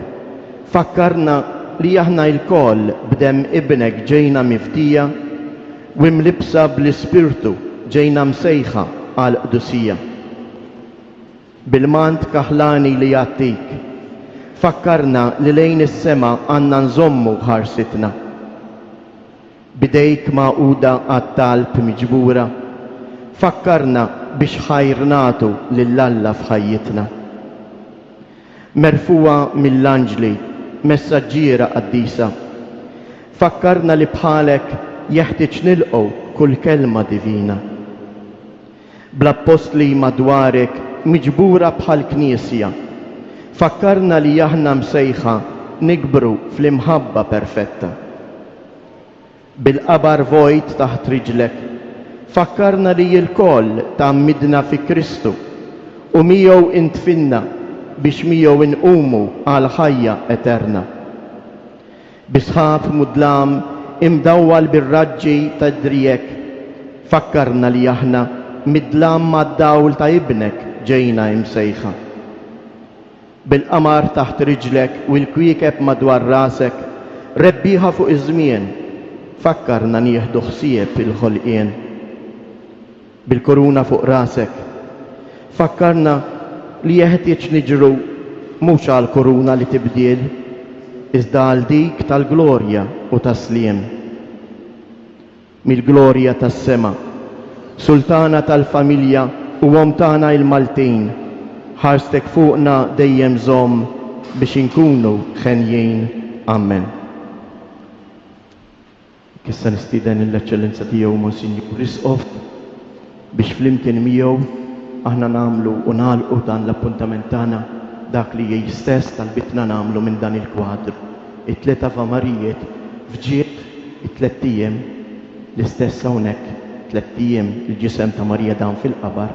fakkarna li aħna ilkoll b'demm Ibnek ġejna mifdija u imlibbsa bl-Ispirtu ġejna msejħa għall-qdusija. Bil-mant kaħlani li jgħattik. Fakkarna li lejn is-sema għandna nżommu ħarsitna. B'idejk magħquda għat-talb miġbura, fakkarna biex ħajr nagħtu lil Alla f'ħajjitna. Merfugħa mill-anġli, messaġġiera qaddisa, fakkarna li bħalek jeħtieġ nilqgħu kull kelma divina. Bl-appostli madwarek miġbura bħal knisja, fakkarna li aħna msejħa nikbru fl-imħabba perfetta. Bil-qabar vojt taħt riġlek, Fakkarna li lkoll tgħammidna fi Kristu u miegħu indfinna biex miegħu nqumu għal ħajja eterna. Bi sħab mudlam imdawwal bir-raġġi ta' driegħek, fakkarna li aħna mid-dlam għad-dawl ta' Ibnek ġejna imsejħa. Bil-qamar taħt riġlek u l-kwiekeb madwar rasek, rebbieħa fuq iż-żmien, fakkarna nieħdu ħsieb il-ħolqien. Bil-kuruna fuq rasek, fakkarna li jeħtieġ niġru mhux għall-kuruna li tibdiel, iżda għal dik tal-glorja u tas-sliem. Mill-glorja tas-sema, Sultana tal-familja u Omm tagħna il-Maltin, ħarstek fuqna dejjem żomm biex inkunu ħenjin. Ammen. Issa nistieden lill-Eċċellenza Tiegħu Monsinjur Isqof biex flimkien miegħu aħna nagħmlu u nagħlqu dan l-appuntament tagħna dak li hi stess talbitna nagħmlu minn dan il-kwadru, it-tliet Ava Marijiet f'ġieħ it-tlett ijiem, l-istess hawnhekk, tlett ijiem il-ġisem ta' Marija dam fil-qabar,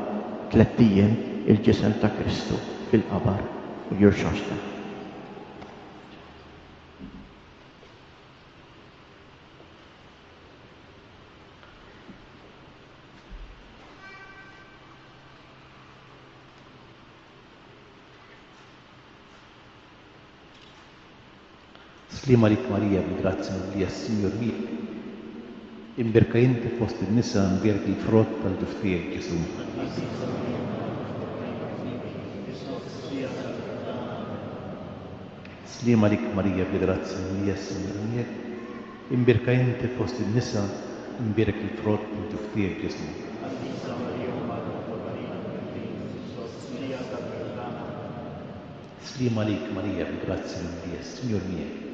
tlett ijiem il-ġisem ta' Kristu fil-qabar u jirxoxta. Sliem għalik Marija bil-grazzja mimlija s-Sinjur miegħek. Imbierka inti fost in-nisa mbierek il-frott tal-ġuf tiegħek Ġesù. Sliem għalik Marija bil-grazzja mimlija s-Sinjur miegħek. Imbierka inti fost in-nisa mbierek il-frott tal-ġuf tiegħek Ġesù. Sliem għalik Marija bil-grazzja mimlija s-Sinjur miegħek.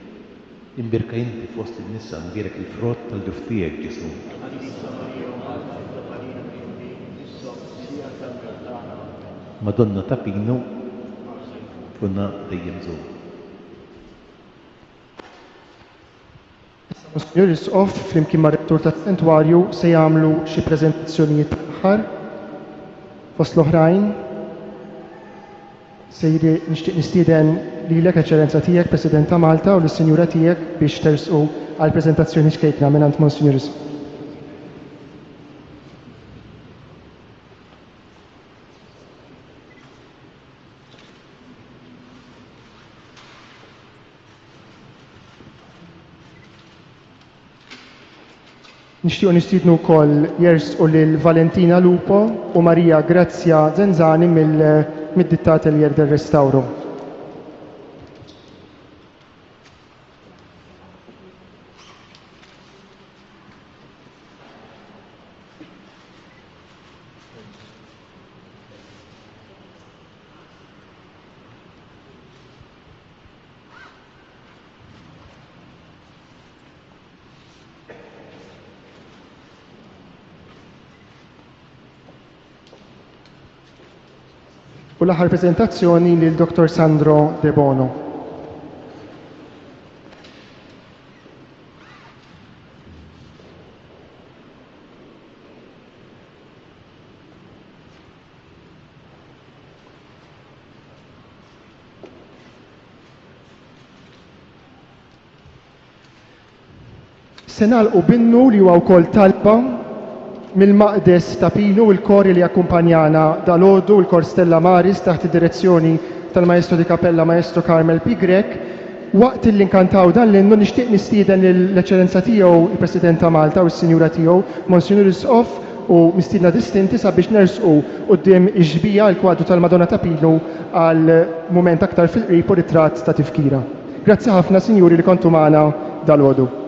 Imbierka inti fost in-nisa mbierek il-frott tal-ġuf tiegħek Ġesù. Madonna ta' Pinu kuna dejjem żomm. Issa Monsinjur Isqof flimkien mar-Rettur tas-Santwarju se jagħmlu xi preżentazzjonijiet tal-aħħar. Fost l-oħrajn sejri nixtieq nistieden lilek Eċċellenza Tiegħek President ta' Malta u lis-Sinjura tiegħek biex tersqu għal preżentazzjoni ċkejkna mingħand Monsinjur Isqof. Nixtiequ nistiednu wkoll jersqu lil Valentina Lupo u Maria Grazia Zenzani mid-ditta Atelier del Restauro. U l-aħħar preżentazzjoni lil Dr. Sandro De Bono. Se nagħlqu b'innu li huwa wkoll talba mill-Maqdes ta' Pinu il-kor li akkumpanjana dalgħodu il-kor Stella Maris taħt id-direzzjoni tal-Maestro di Cappella Maestro Carmel P. Grech. Waqt li nkantaw dan l-innu nixtieq nistieden lill-Eċċellenza Tiegħu il-President ta' Malta u s-Sinjura Tiegħu Monsinjur Isqof u mistiedna distinti sabiex nersqu quddiem ix-xbieha il-kwadru tal-Madonna ta' Pinu għal mument aktar fil-qrib u ritratt ta' tifkira. Grazzi ħafna sinjuri li kontu magħna dalgħodu.